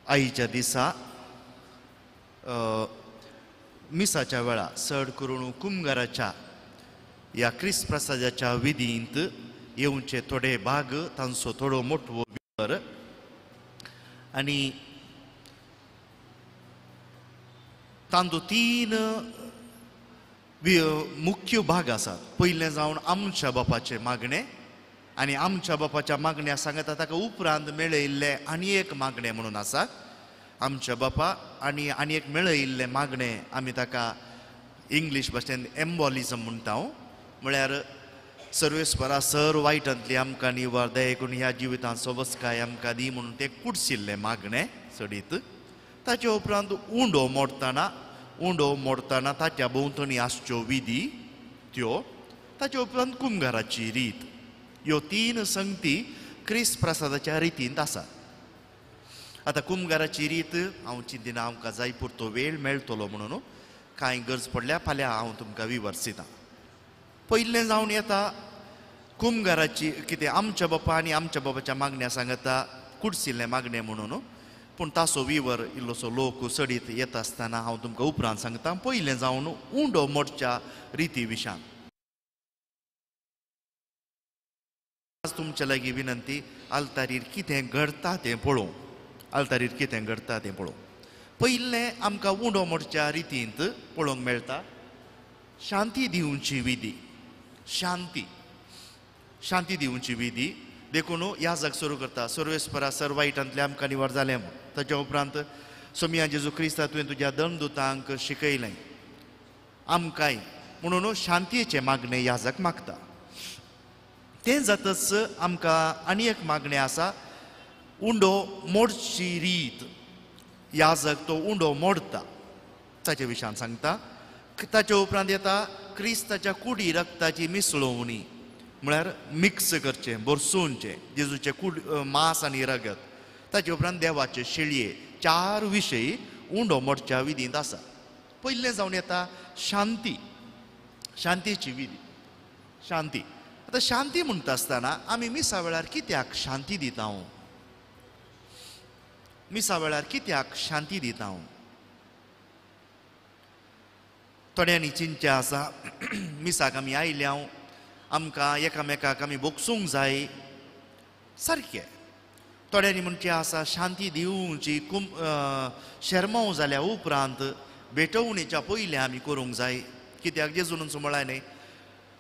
आयच्या दिसा मिसाच्या वेळा चड करून कुमगाराच्या ह्या क्रिस्त प्रसादाच्या विधींत येवचे थोडे भाग तांचो थोडो मोटवो विवर आनी तांचो तीन मुख्य भाग आसात. पयलें जावन आमच्या बापाचें मागणें आनी आमच्या बापाच्या मागण्या सांगता ताका उपरांत मेळयल्लें आनी एक मागणें म्हणून आसा. आमच्या बापा आनी आनी एक मेळयल्लें मागणें आमी ताका इंग्लीश भाशेन एम्बॉलिजम म्हणटा. म्हळ्यार सर्वेस्परा सर वायटांतली आमकां निवार देखून ह्या जिवितांत सोबसकाय आमकां दी म्हणून तें कुडशिल्लें मागणें चडीत. ताचे उपरांत उंडो मोडटना ताच्या भोंवतणी आसच्यो विधी त्यो, ताचे उपरांत कुमगाराची रीत. ह्यो तीन संगती क्रिस्त प्रसादाच्या रितींत आसात. आतां कुमगाराची रीत हांव चिंतिना आमकां जाय पुरतो वेळ मेळटलो म्हणून कांय गरज पडल्या फाल्यां हांव तुमकां विवर्सितां. पयलें जावन येता कुमगाराची कितें आमच्या बापा आनी आमच्या बापाच्या मागण्या सांगता कुडशिल्लें मागणें म्हणून, पूण ताचो विवर इल्लोसो लोक चडीत येता आसतना हांव तुमकां उपरांत सांगता. पयलें जावन उंडो मोडच्या रिती विशान आज तुमच्या लागीं विनंती, आल्तारीर कितें घडटा तें पळोवं. आल्तारीर कितें घडटा तें पळोवं. पयलें आमकां उंडो मोडच्या रितींत पळोवंक मेळटा शांती दिवची विधी. शांती शांती दिवची विधी देखून याजक सुरू करता सर्वेस्परा सर वायटांतले आमकां निवार जालें म्हूण. ताच्या उपरांत सोमिया जेजू क्रिस्ता तुवें तुज्या दंडदुतांक शिकयलें आमकांय म्हणून शांतीचें मागणें याजक मागता. तें जातच आमकां आनी एक मागणें आसा उंडो मोडची रीत. याजक तो उंडो मोडटा ताचे विशयान सांगता. ताचे उपरांत येता क्रिस्ताच्या कुडी रक्ताची मिसळोवणी, म्हळ्यार मिक्स करचें भरसुनचें जेजूचें कूड मांस आनी रगत. ताचे उपरांत देवाचे शेळये. चार विशय उंडो मोडच्या विधींत आसा. पयलें जावन येता शांती, शांतीची विधी. शांती आतां शांती म्हणटा आसतना आमी मिसा वेळार कित्याक शांती दिता? मिसा वेळार कित्याक शांती दिता? थोड्यांनी चिंतचें आसा मिसाक आमी आयल्या आमकां एकामेकाक आमी भोगसूंक जाय सारकें. थोड्यांनी म्हणचें आसा शांती दिवची शेरमांव जाल्या उपरांत भेटवणेच्या पयलें आमी करूंक जाय. कित्याक जेजून म्हळ्यार न्ही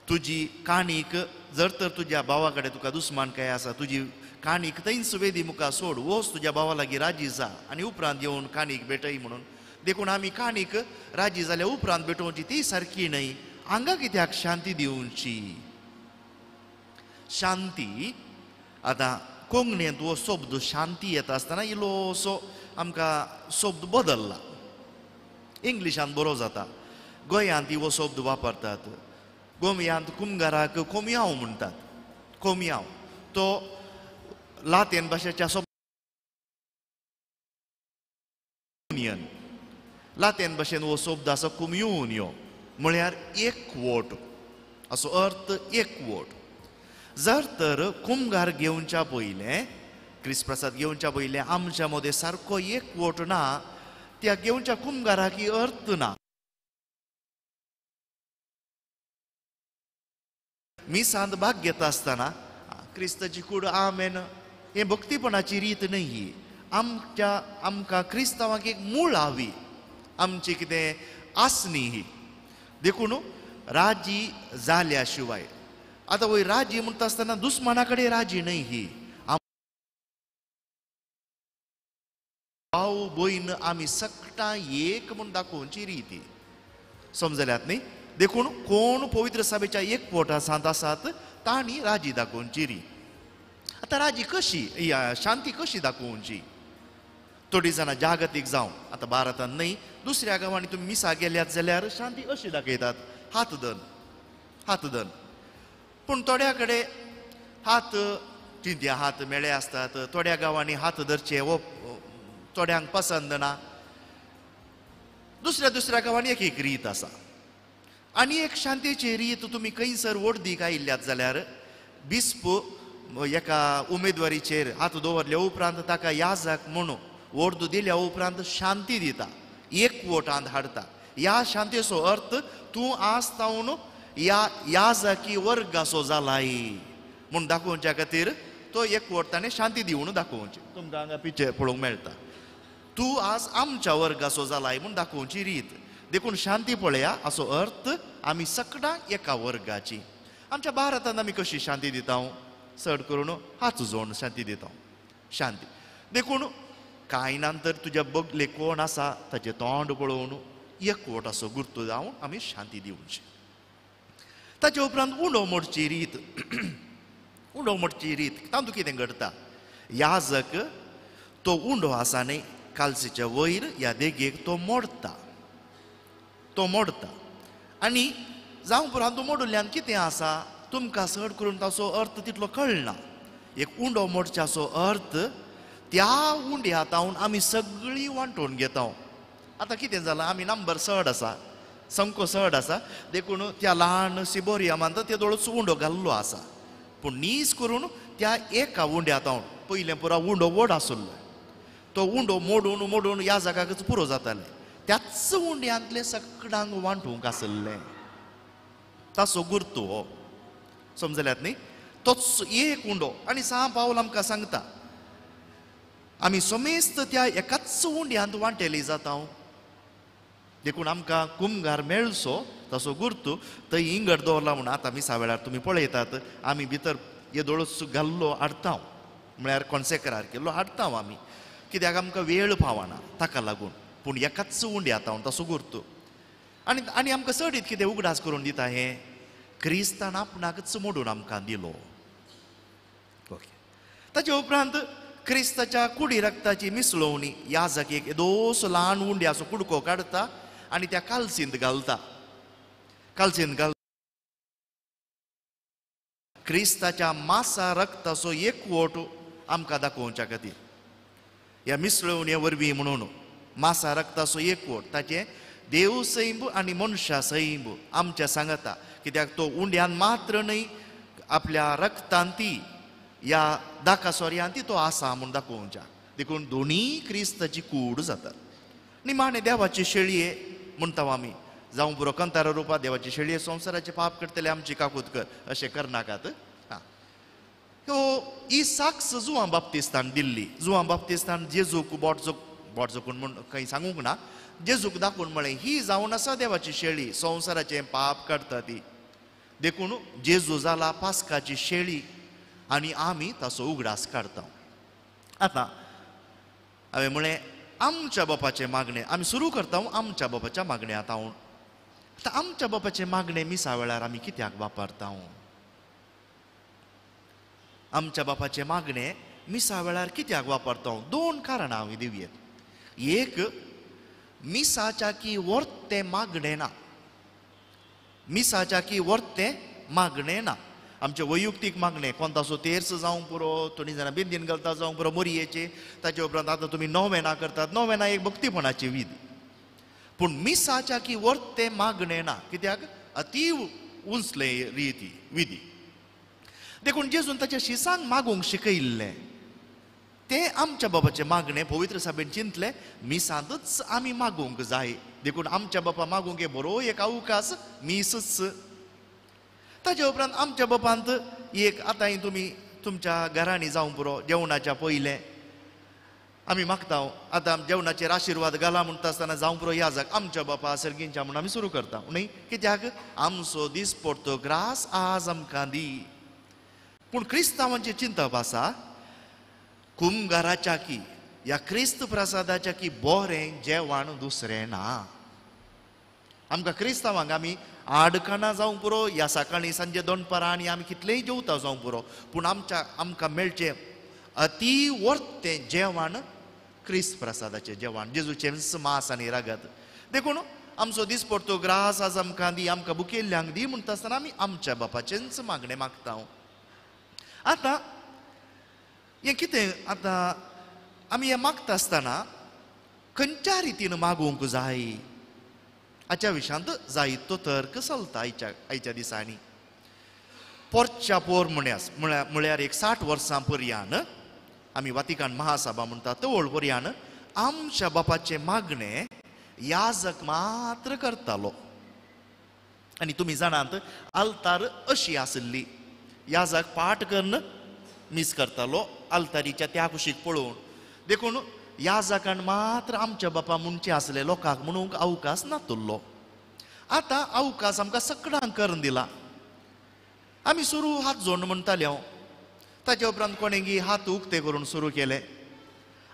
तुजी काणीक जर तर तुज्या भावा कडेन तुका दुस्मानकाय आसा तुजी काणीक थंयच वेदी मुखार सोड, वच तुज्या भावा लागीं राजी जा आनी उपरांत येवन काणीक भेटय म्हणून. देखून आमी काणीक राजी जाल्या उपरांत भेटोवची ती सारकी न्हय. हांगा कित्याक शांती दिवची? शांती आतां कोंकणींत हो शब्द शांती येता आसतना इल्लोसो आमकां शब्द बदल्ला. इंग्लिशांत बरो जाता, गोंयांत हो शब्द वापरतात. गोमयांत कुमगाराक कोमयांव म्हणटात. कोमयांव तो लातीन भाशेच्या युनियन, लातीन भाशेन हो शब्द आसा कुम्युनियो, म्हळ्यार एकवट असो अर्थ एकवट. जर तर कुमगार घेवच्या पयलें क्रिस्त प्रसाद घेवच्या पयलें आमच्या मदें सारको एकवट ना, त्या घेवच्या कुमगाराक अर्थ ना. मिसांत भाग घेता आसतना क्रिस्ताची कूड आमेन हें भक्तीपणाची रीत न्हय ही. आमच्या आमकां क्रिस्तांवाक एक मूळ हावी आमची कितें आसणी ही. देखून राजी जाल्या शिवाय आतां वयर राजी म्हणटा आसतना दुस्माना कडेन राजी न्हय ही. भाव भयण आमी सगटां एक म्हूण दाखोवची रीत ही. समजल्यात न्ही? देखून कोण पवित्र सभेच्या एकवटांत आसात तांणी राजी दाखोवची रीत. आतां राजी कशी, शांती कशी दाखोवची? थोडीं जाणां जागतीक जावं आतां भारतांत न्हय दुसऱ्या गांवांनी तुमी मिसा गेल्यात जाल्यार शांती अशी दाखयतात, हात धन हात धन. पूण थोड्या कडेन हात चिंत्या हात मेळे आसतात, थोड्या गांवांनी हात धरचे हो थोड्यांक पसंद ना. दुसऱ्या दुसऱ्या गांवांनी एक एक रीत आसा. आनी एक शांतीची रीत तुमी खंयसर वडदीक आयिल्ल्यात जाल्यार बिस्प एका उमेदवारीचेर हात दवरले उपरांत ताका याजक म्हणून ओर्द दिल्या उपरांत शांती दिता, एकवटांत हाडटा. ह्या शांतीचो अर्थ तूं आज तावन ह्या याजकी वर्गाचो जालाय म्हूण दाखोवच्या खातीर तो एकवट ताणें शांती दिवन दाखोवची. तुमकां हांगा पिक्चर पळोवंक मेळटा. तूं आज आमच्या वर्गाचो जालाय म्हूण दाखोवची रीत. देखून शांती पळया असो अर्थ आमी सगळ्यां एका वर्गाची. आमच्या भारतांत आमी कशी शांती दिता? चड करून हात जोडून शांती दिता. शांती देखून कांय ना तर तुज्या बगले कोण आसा ताचें तोंड पळोवन एकवट असो गुर्तू जावन आमी शांती दिवची. ताचे उपरांत उंडो मोडची रीत. उंडो मोडची रीत तातूंत कितें घडटा? याजक तो उंडो आसा न्ही कालसीच्या वयर ह्या देगेक तो मोडटा. तो मोडटा आनी जावं पुरो तो मोडिल्ल्यान कितें आसा तुमकां चड करून ताचो अर्थ तितलो कळना. एक उंडो मोडच्याचो अर्थ त्या उंड्या तावन आमी सगळीं वांटून घेता. आतां कितें जालां, आमी नंबर चड आसा, संको चड आसा, देखून त्या ल्हान सिबोरियमांत ते दोळोच उंडो घाल्लो आसा. पूण नीस करून त्या एका उंड्या तावन पयलें पुरो उंडो व्हड आसलो, तो उंडो मोडून मोडून ह्या जागाकच पुरो जातालें. त्याच उंड्यांतलें सगळ्यांक वांटूंक आसलें. ताचो गुर्तू हो, समजल्यात न्ही? तोच एक उंडो. आनी सांव पावल आमकां सांगता आमी समेस्त त्या एकाच उंड्यांत वांटेली जाता. देखून आमकां कुमगार मेळचो तसो गुर्तू थंय इंगड दवरला म्हूण आतां मिसा वेळार तुमी पळयतात आमी भितर येदोळच घाल्लो हाडटा, म्हळ्यार कॉन्सेक्रार केल्लो हाडटा आमी, कित्याक आमकां वेळ पावना ताका लागून. पूण एकाच उंड्या आतां तसो गुर्तू. आनी आनी आमकां चडीत कितें उगडास करून दिता हें क्रिस्तान आपणाकच मोडून आमकां दिलो. ओके, ताचे उपरांत क्रिस्ताच्या कुडी रक्ताची मिसळोवणी. याजक एक येदोसो ल्हान उंड्याचो कुडको काडटा आनी त्या कालसींत घालता. कालसींत घालता क्रिस्ताच्या मासा रक्ताचो एकवट आमकां दाखोवच्या खातीर ह्या मिसळोवणे वरवीं म्हणून मासा रक्ताचो एकवट ताचें देव सैंब आनी मनशा सैंब आमच्या सांगता. कित्याक तो उंड्यान मात्र न्हय आपल्या रक्तान ती ह्या दाका सोरयान ती तो आसा म्हूण दाखोवच्या. देखून दोनूय क्रिस्ताची कूड जातात. निमाणें देवाची शेळये म्हणटा आमी, जावं पुरो कंतारा रुपा देवाची शेळये संवसाराचे पाप करतले आमची काकूत कर अशें करनाकात. हां, ह्यो ही साक्ष जुवां बाप्तिस्तान दिल्ली. जुवां बाप्तिस्तान जेजूक बोट जोकून म्हूण खंय सांगूंक ना, जेजूक दाखोवन म्हळें ही जावन आसा देवाची शेळी संवसाराचें पाप काडटा ती. देखून जेजू जाला पास्काची शेळी आनी आमी ताचो उगडास काडटा. आतां हांवें म्हळें आमच्या बापाचें मागणें आमी सुरू करता आमच्या बापाच्या मागण्या आतां. आतां आमच्या बापाचें मागणें मिसा वेळार आमी कित्याक वापरता? आमच्या बापाचें मागणें मिसा वेळार कित्याक वापरता? दोन कारणां हांवें दिवयेत. एक, मिसाच्या की वर्तें मागणें ना. मिसाच्या की वर्तें मागणें ना. आमचें वैयक्तीक मागणें कोणतासो तेर्स जावंक पुरो, थोडीं जाणां बेंदीन घालता जावंक पुरो मोरयेचे, ताचे उपरांत आतां तुमी नोवेनां करतात. नोवेनां एक भक्तीपणाची विधी. पूण मिसाच्या की वर्तें मागणें ना, कित्याक अतीव उंचले रिती विधी. देखून जेजून ताच्या शिसांक मागूंक शिकयिल्लें तें आमच्या बापाचें मागणें पवित्र साबेन चिंतलें मिसांतच आमी मागूंक जाय. देखून आमच्या बापा मागूंक हे बरो एक अवकाश मिसच. ताचे उपरांत आमच्या बापांत एक आतां तुमी तुमच्या घरांनी जावंक पुरो जेवणाच्या पयलें आमी मागता. आतां जेवणाचेर आशिर्वाद घाला म्हणटा आसतना जावंक पुरो याजक आमच्या बापा सर्गींच्या म्हूण आमी सुरू करता न्ही, कित्याक आमचो दीस पडतो ग्रास आज आमकां दी. पूण क्रिस्तांवांचें चिंतप आसा कुमगाराच्या की ह्या क्रिस्त प्रसादाच्या की बरें जेवण दुसरें ना. आमकां क्रिस्तांवांक आमी आडकाणां जावंक पुरो, ह्या सकाळीं सांजे दोनपारां आनी आमी कितलेंय जेवता जावंक पुरो, पूण आमच्या आमकां मेळचें अती वर्तें जेवण क्रिस्त प्रसादाचें जेवण, जेजूचें मास आनी रगत. देखून आमचो दीस पडतो ग्रास आज आमकां दी, आमकां भुकेल्ल्यांक दी म्हणटा आसतना आमी आमच्या बापाचेंच मागणें मागता. आतां हें कितें, आतां आमी हें मागता आसतना खंयच्या रितीन मागूंक जाय हाच्या विशयांत जायतो तर्क चलता आयच्या दिसांनी. पोरच्या पोर म्हळ्यार एक 60 वर्सां पर्यान आमी वातिकान महासभा म्हणटा तवळ पर्यान आमच्या बापाचें मागणें याजक मात्र करतालो. आनी तुमी जाणात आल्तार अशी आसली, याजक पाठ करून मीस करतालो आल्तारीच्या त्या कुशीक पळोवन. देखून याजकान मात्र आमच्या बापा म्हणचें आसलें, लोकांक म्हणूंक अवकाश नातुल्लो. आतां अवकाश आमकां सगळ्यांक करून दिला. आमी सुरू हात जोडून म्हणटाले हांव, ताच्या उपरांत कोणेगी हात उक्ते करून सुरू केले.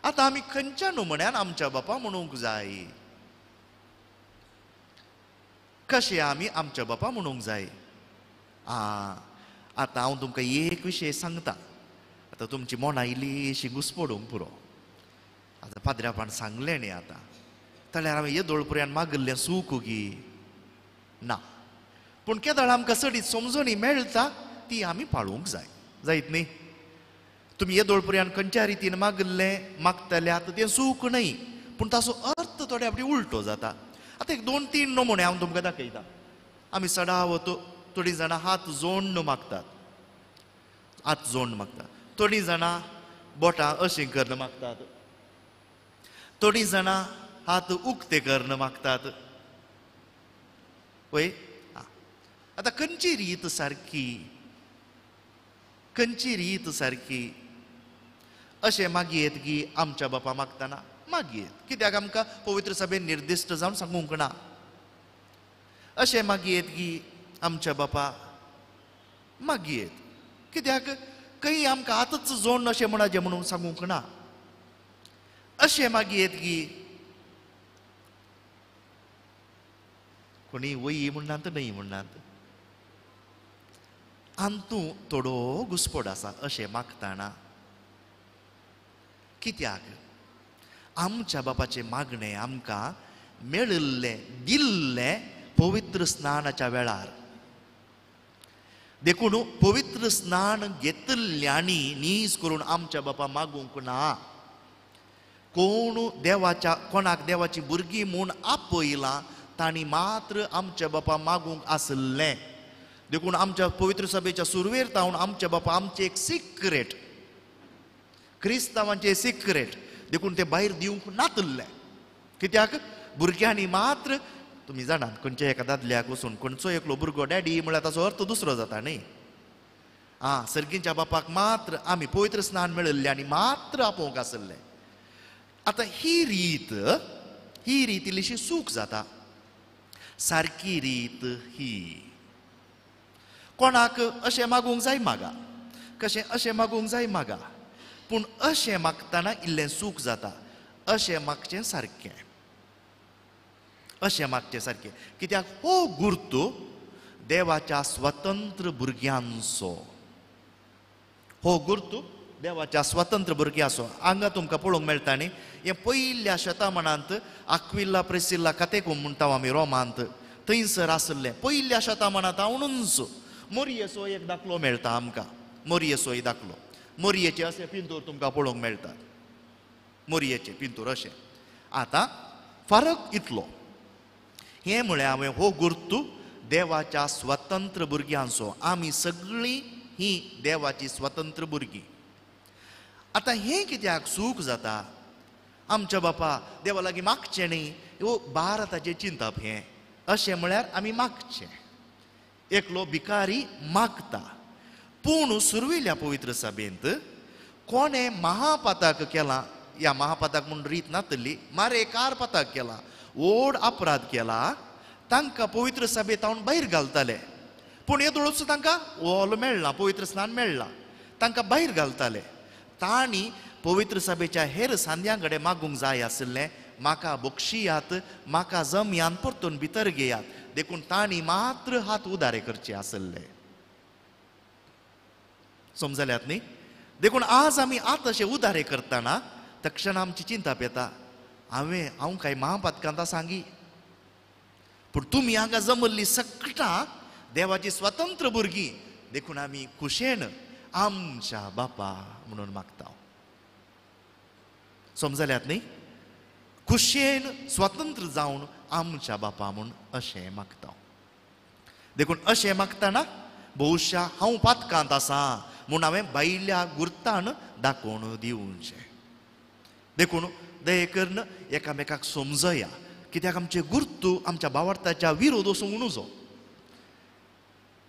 आतां आमी खंयच्या नमुन्यान आमच्या बापा म्हणूंक जाय, कशें आमी आमच्या बापा म्हणूंक जाय? आतां हांव तुमकां एक विशय सांगता. आतां तुमची मनां इल्लीशी घुसपडूंक पुरो. आतां पाद्र्यापान सांगलें न्ही, आतां जाल्यार हांवें येदोळ पर्यंत मागिल्लें सूख गी ना, पूण केदळ आमकां चडीत समजणी मेळटा ती आमी पाळूंक जाय. जायत न्ही? तुमी येदोळ पर्यंत खंयच्या रितीन मागिल्लें मागतले आतां तें सूख न्हय, पूण ताचो अर्थ थोडे फावटी उलटो जाता. आतां एक 2 3 नमुने हांव तुमकां दाखयता. आमी सदावत थोडीं जाणां हात जोडून मागतात, हात जोडून मागतात. थोडीं जाणां बोटां अशीं करून मागतात, थोडीं जाणां हात उक्ते करून मागतात. वय, आतां खंयची रीत सारकी, खंयची रीत सारकी? अशें मागयेत की आमच्या बापा मागतना मागयेत, कित्याक आमकां पवित्र सभेन निर्दिश्ट जावन सांगूंक ना. अशें मागयेत की आमच्या बापा मागयेत, कित्याक खंय आमकां आतांच जोडून अशें म्हणाचें म्हणून सांगूंक ना. अशें मागयेत की कोणी वयी म्हणनात न्हय म्हणनात, आनी थोडो घुसपड आसा अशें मागतना. कित्याक आमच्या बापाचें मागणें आमकां मेळिल्लें दिल्लें पवित्र स्नानाच्या वेळार. देखून पवित्र स्नान घेतिल्ल्यांनी नीज करून आमच्या बापा मागूंक ना. कोण देवाच्या कोणाक देवाची भुरगीं म्हूण आपयलां तांणी मात्र आमच्या बापा मागूंक आसलें. देखून आमच्या पवित्र सभेच्या सुरवेर तावन आमच्या बापा आमचें एक सिक्रेट, क्रिस्तांवांचें सिक्रेट, देखून ते भायर दिवंक नातल्लें. कित्याक भुरग्यांनी मात्र, तुमी जाणात खंयच्या एका दादल्याक वचून खंयचो एकलो भुरगो डॅडी म्हळ्यार ताचो अर्थ दुसरो जाता न्ही. आं, सर्गींच्या बापाक मात्र आमी पवित्र स्नान मेळिल्लें आनी मात्र आपोवंक आसलें. आतां ही रीत, ही रीत इल्लीशी चूक जाता. सारकी रीत ही, कोणाक अशें मागूंक जाय मागा, कशें अशें मागूंक जाय मागा, पूण अशें मागतना इल्लें चूक जाता. अशें मागचें सारकें, अशें मागचें सारकें, कित्याक हो गुर्तो देवाच्या स्वतंत्र भुरग्यांचो, हो गुर्तो देवाच्या स्वतंत्र भुरग्यांचो. हांगा तुमकां पळोवंक मेळटा न्ही, हें पयल्या शतमानांत आक्विला प्रेसिल्ला कातेकूम म्हणटा आमी रोमांत, थंयसर आसलें पयल्या शतमानांत हांवूच मोरयेचो एक दाखलो मेळटा आमकां. मोरयेचो एक दाखलो, मोरयेचे अशे पिंतूर तुमकां पळोवंक मेळटात, मोरयेचे पिंतूर अशें. आतां फरक इतलो, हें म्हळ्यार हांवें हो गुर्तू देवाच्या स्वतंत्र भुरग्यांचो. आमी सगळीं ही देवाची स्वतंत्र भुरगीं. आतां हें कित्याक चूक जाता? आमच्या बापा देवा लागीं मागचें न्ही, हो भारताचें चिंतप हें. अशें म्हळ्यार आमी मागचें, एकलो भिकारी मागता. पूण सुरवेल्या पवित्र सभेंत कोणें महापातक केलां, ह्या महापातक म्हूण रीत नातली, मारेकार पातक केला, व्हड अपराध केला, तांकां पवित्र सभेंत हांव भायर घालताले. पूण येदोळच तांकां ओल मेळ्ळा, पवित्र स्नान मेळ्ळां, तांकां भायर घालताले. तांणी पवित्र सभेच्या हेर सांद्यां कडेन मागूंक जाय आशिल्लें, म्हाका बक्षियात, म्हाका जमयान परतून भितर घेयात. देखून तांणी मात्र हात उदारे करचे आशिल्ले. समजल्यात न्ही? देखून आज आमी आतां अशे उदारे करतना तक्षण आमची चिंता येता, हांवें हांव काय महापातकांत सांगी, पूण तुमी हांगा जमल्ली सगळां देवाची स्वतंत्र भुरगीं, देखून आमी खुशेन आमच्या बापा म्हणून मागता. समजल्यात न्ही? खुशेन स्वतंत्र जावन आमच्या बापा म्हूण अशें मागता. देखून अशें मागतना बहुशा हांव पातकांत आसा म्हूण हांवें भायल्या गुर्तान दाखोवन दिवचें. देखून दये करून एकामेकाक समजया, कित्याक आमचे गुर्तू आमच्या बावडताच्या विरोध वचूंक नुजो.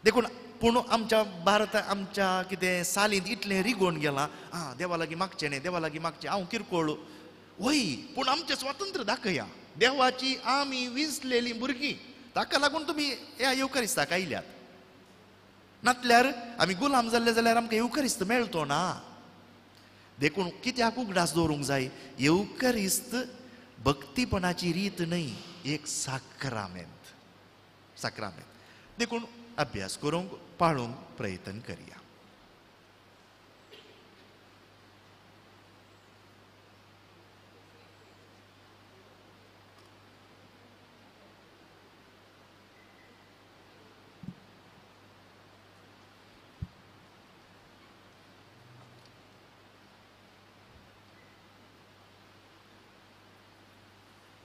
देखून पूण आमच्या भारत आमच्या कितें सालींत इतलें रिगोवन गेलां, आं देवा लागीं मागचें न्ही, देवा लागीं मागचें, हांव किरकोळ वय, पूण आमचें स्वातंत्र्य दाखया. देवाची आमी विंचलेलीं भुरगीं, ताका लागून तुमी ह्या येवकारिस्ताक आयल्यात. नातल्यार आमी गुलाम जाल्ले जाल्यार आमकां येवकारिस्त मेळटो ना. देखून कित्याक उगडास दवरूंक जाय, येवकारिस्त भक्तीपणाची रीत न्हय, एक साक्रामेंत, साक्रामेंत. देखून अभ्यास करूंक पाळूंक प्रयत्न करया.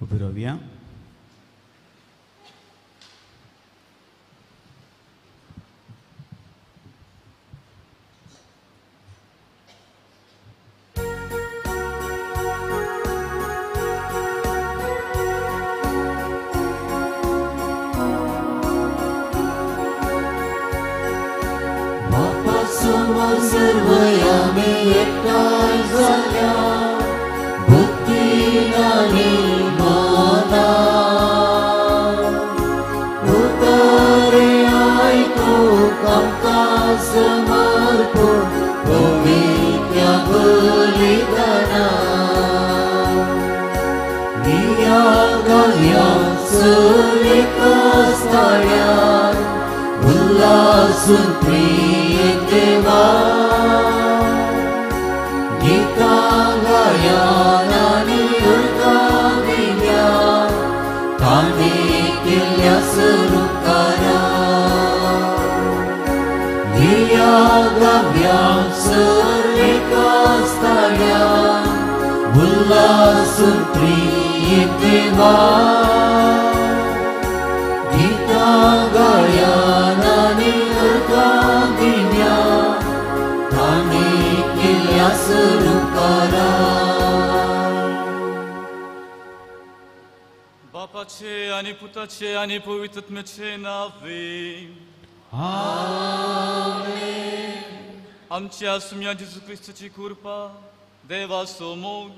उबी रावया. बापाचे आनी पुताचे आनी पवित्र नावे आमेन. आमच्या सुम्या जेजू क्रिस्ताची कृपा, देवाचो मोग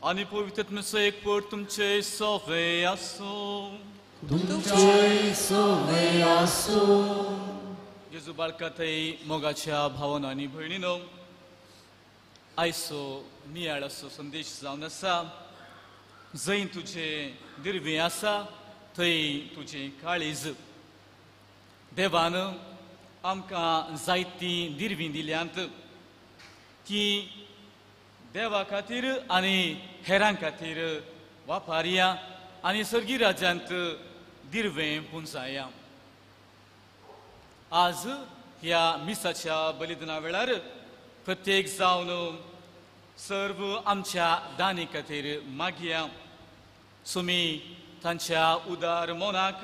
आनी पवित्र आत्म्याचो एकवट तुमचे सवे आसूं. तुमचे सवे आसूं. जेजू बाळकातय मोगाच्या भावना आनी भयणीनो, आयचो नियाळ असो संदेश जावन आसा, जंय तुजें दिर्वें आसा थंय तुजें काळीज. देवान आमकां जायतीं दिर्वीं दिल्यांत, तीं देवा खातीर आनी हेरां खातीर वापरया आनी सर्गी राज्यांत दिर्वें पुंजाया. आज ह्या मिसाच्या बलिदाना वेळार प्रत्येक जावन सर्व आमच्या दानी खातीर मागया. सुमी तांच्या उदार मनाक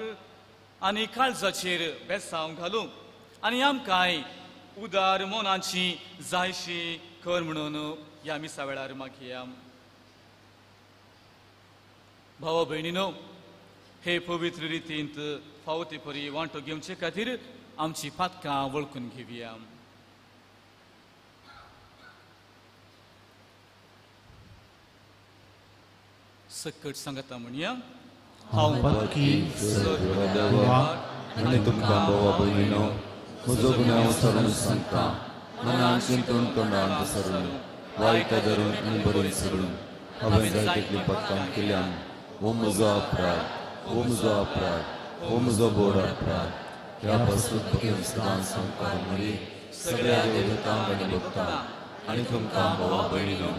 आनी काळजाचेर बेसांव घालूं आनी आमकांय उदार मनाची जायशी कर म्हणून ह्या मिसा वेळार मागया. भावा भयणीनो, हे पवित्र रितींत फावो ते परी वांटो घेवचे खातीर आमची पातकां वळखून घेवया. सकट सांगता म्हणया, हांव पातकी देवा आनी तुमकां भावा भयणीनो म्हजो गुन्यांव सरून सांगता, मनान चिंतून तोंडान सरून वायट धरून आनी बरें सरून हांवें जायतीं पातकां केल्यान. हो म्हजो अपराध, हो म्हजो अपराध, हो म्हजो बोड अपराध. ह्या पासून सदांच सांगता मरी सगळ्या देवतांक आनी भक्तांक आनी तुमकां भावा भयणीनो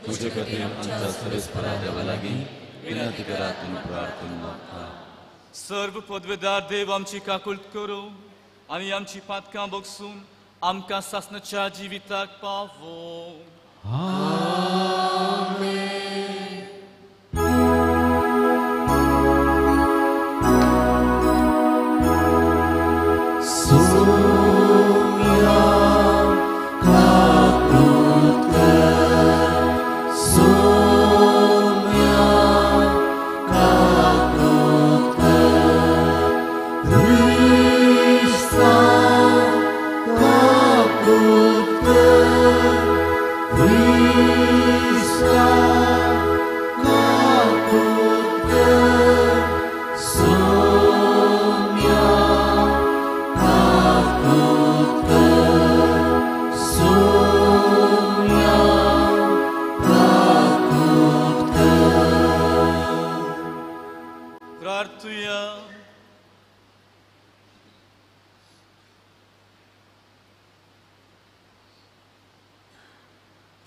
म्हजे खातीर आमच्या सर्वेस्परा देवा लागीं विनंती करात म्हूण प्रार्थना मागता. सर्व पदवेदार देव आमची काकुळट करूं आनी आमची पातकां बगसून आमकां सासणाच्या जिविताक पावो. आमेन. सोम्या काकुळट कर, सोम्या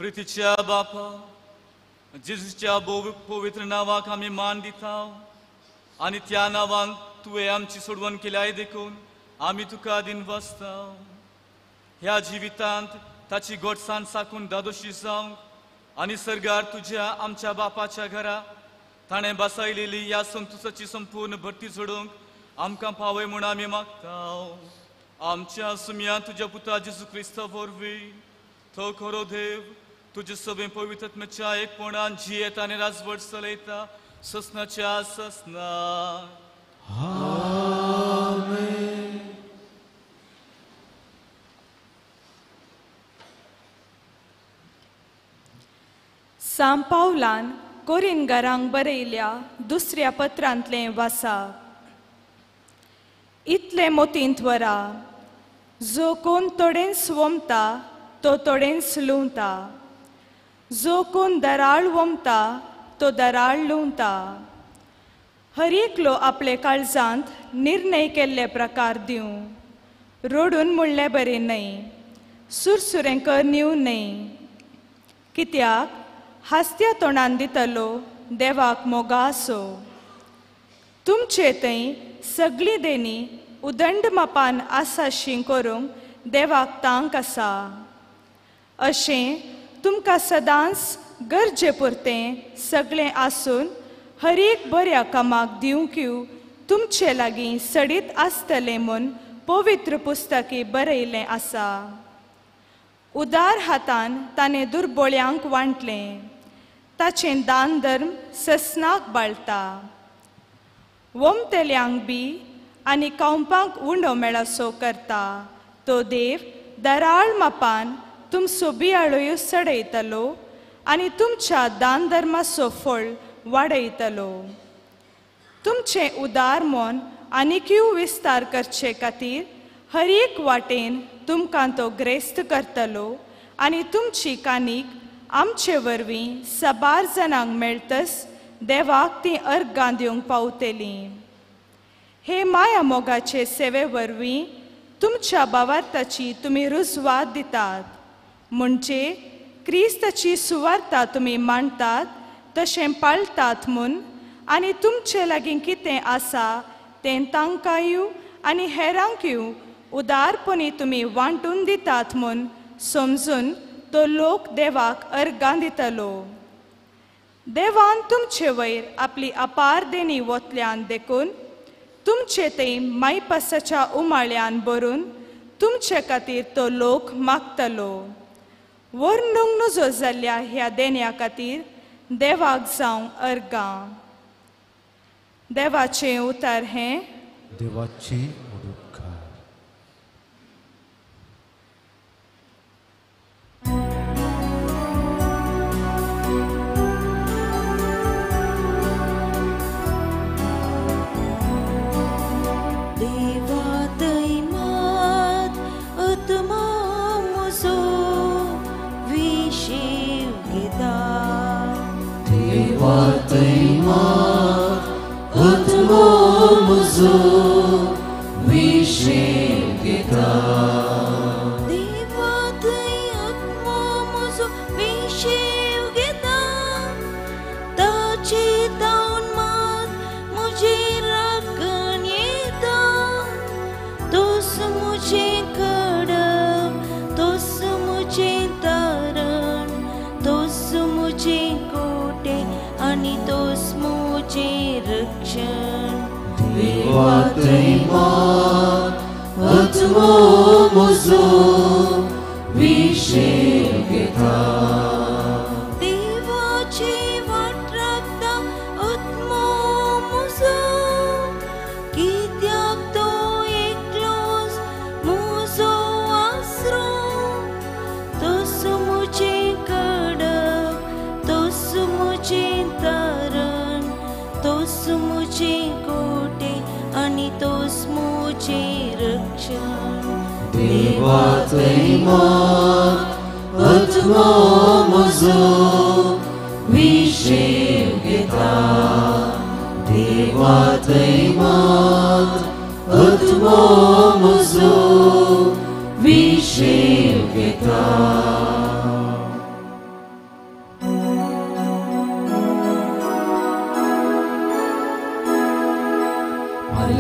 प्रितीच्या बापा, जेजूच्या पवित्र नांवाक आमी मान दिता आनी त्या नांवान तुवें आमची सोडवण केल्याय देखून आमी तुका दिनवासता. ह्या जिवितांत ताची गोडसाण साकून दादोशी जावंक आनी सर्गार तुज्या आमच्या बापाच्या घरा ताणें बसयलेली ह्या संतोसाची संपूर्ण भरती जोडूंक आमकां पावय म्हूण आमी मागता. आमच्या सुमया तुज्या पुता जेजू क्रिस्ता वरवीं तो खरो देव तुजे सगळे पवित्रत्म्याच्या एकपणान जियेत आनी राजवट चलयता ससनाच्या ससना. आमेन. सांत पावलान कोरिनगारांक बरयल्या दुसऱ्या पत्रांतलें वासा. इतलें मोतींत वरा, जो कोण तोडेंच वमता तो तोडेंच लुंवता, जो कोण दराळ वमता तो दराळ लुंवता. हर एकलो आपले काळजांत निर्णय केल्ले प्रकार दिवं, रडून म्हणलें बरें न्हय, सुरसुरें कर न्यू न्हय, कित्याक हासत्या तोंडान दितलो देवाक मोगा आसो. तुमचे थंय सगळी देणी उदंड मापान आसाशी करूंक देवाक तांक आसा. अशें तुमकां सदांच गरजे पुरतें सगळें आसून हर एक बऱ्या कामाक दिवंक तुमचे लागीं सडीत आसतलें म्हूण पवित्र पुस्तकी बरयलें आसा. उदार हातान ताणें दुर्बोळ्यांक वांटलें, ताचें दान धर्म ससनाक बाळता. वमतेल्यांक बी आनी कावपांक उंडो मेळसो करता तो देव दराळ मापान तुमचो बियाळोय सडयतलो आनी तुमच्या दान धर्माचो फळ वाडयतलो. तुमचें उदार मन आनीकय विस्तार करचे खातीर हर एक वाटेन तुमकां तो ग्रेस्त करतलो आनी तुमची कानीक आमचे वरवीं साबार जाणांक मेळतस देवाक ती अर्गां दिवंक पावतली. हे माया मोगाचे सेवे वरवीं तुमच्या भावार्थाची तुमी रुजवात दितात, म्हणजे क्रिस्ताची सुवार्ता तुमी मांडतात तशें पाळटात म्हूण आनी तुमचे लागीं कितें आसा तें तांकांय आनी हेरांकय उदारपणी तुमी वांटून दितात म्हूण समजून तो लोक देवाक अर्गां दितलो. देवान तुमचे वयर आपली अपार देणी वतल्यान देखून तुमचे ते मायपासाच्या उमाळ्यान भरून तुमचे खातीर तो लोक मागतलो. वर्णूंक नुजो जाल्ल्या ह्या देण्या खातीर देवाक जावं अर्गां. देवाचें उतर हें देवाचें उपकार.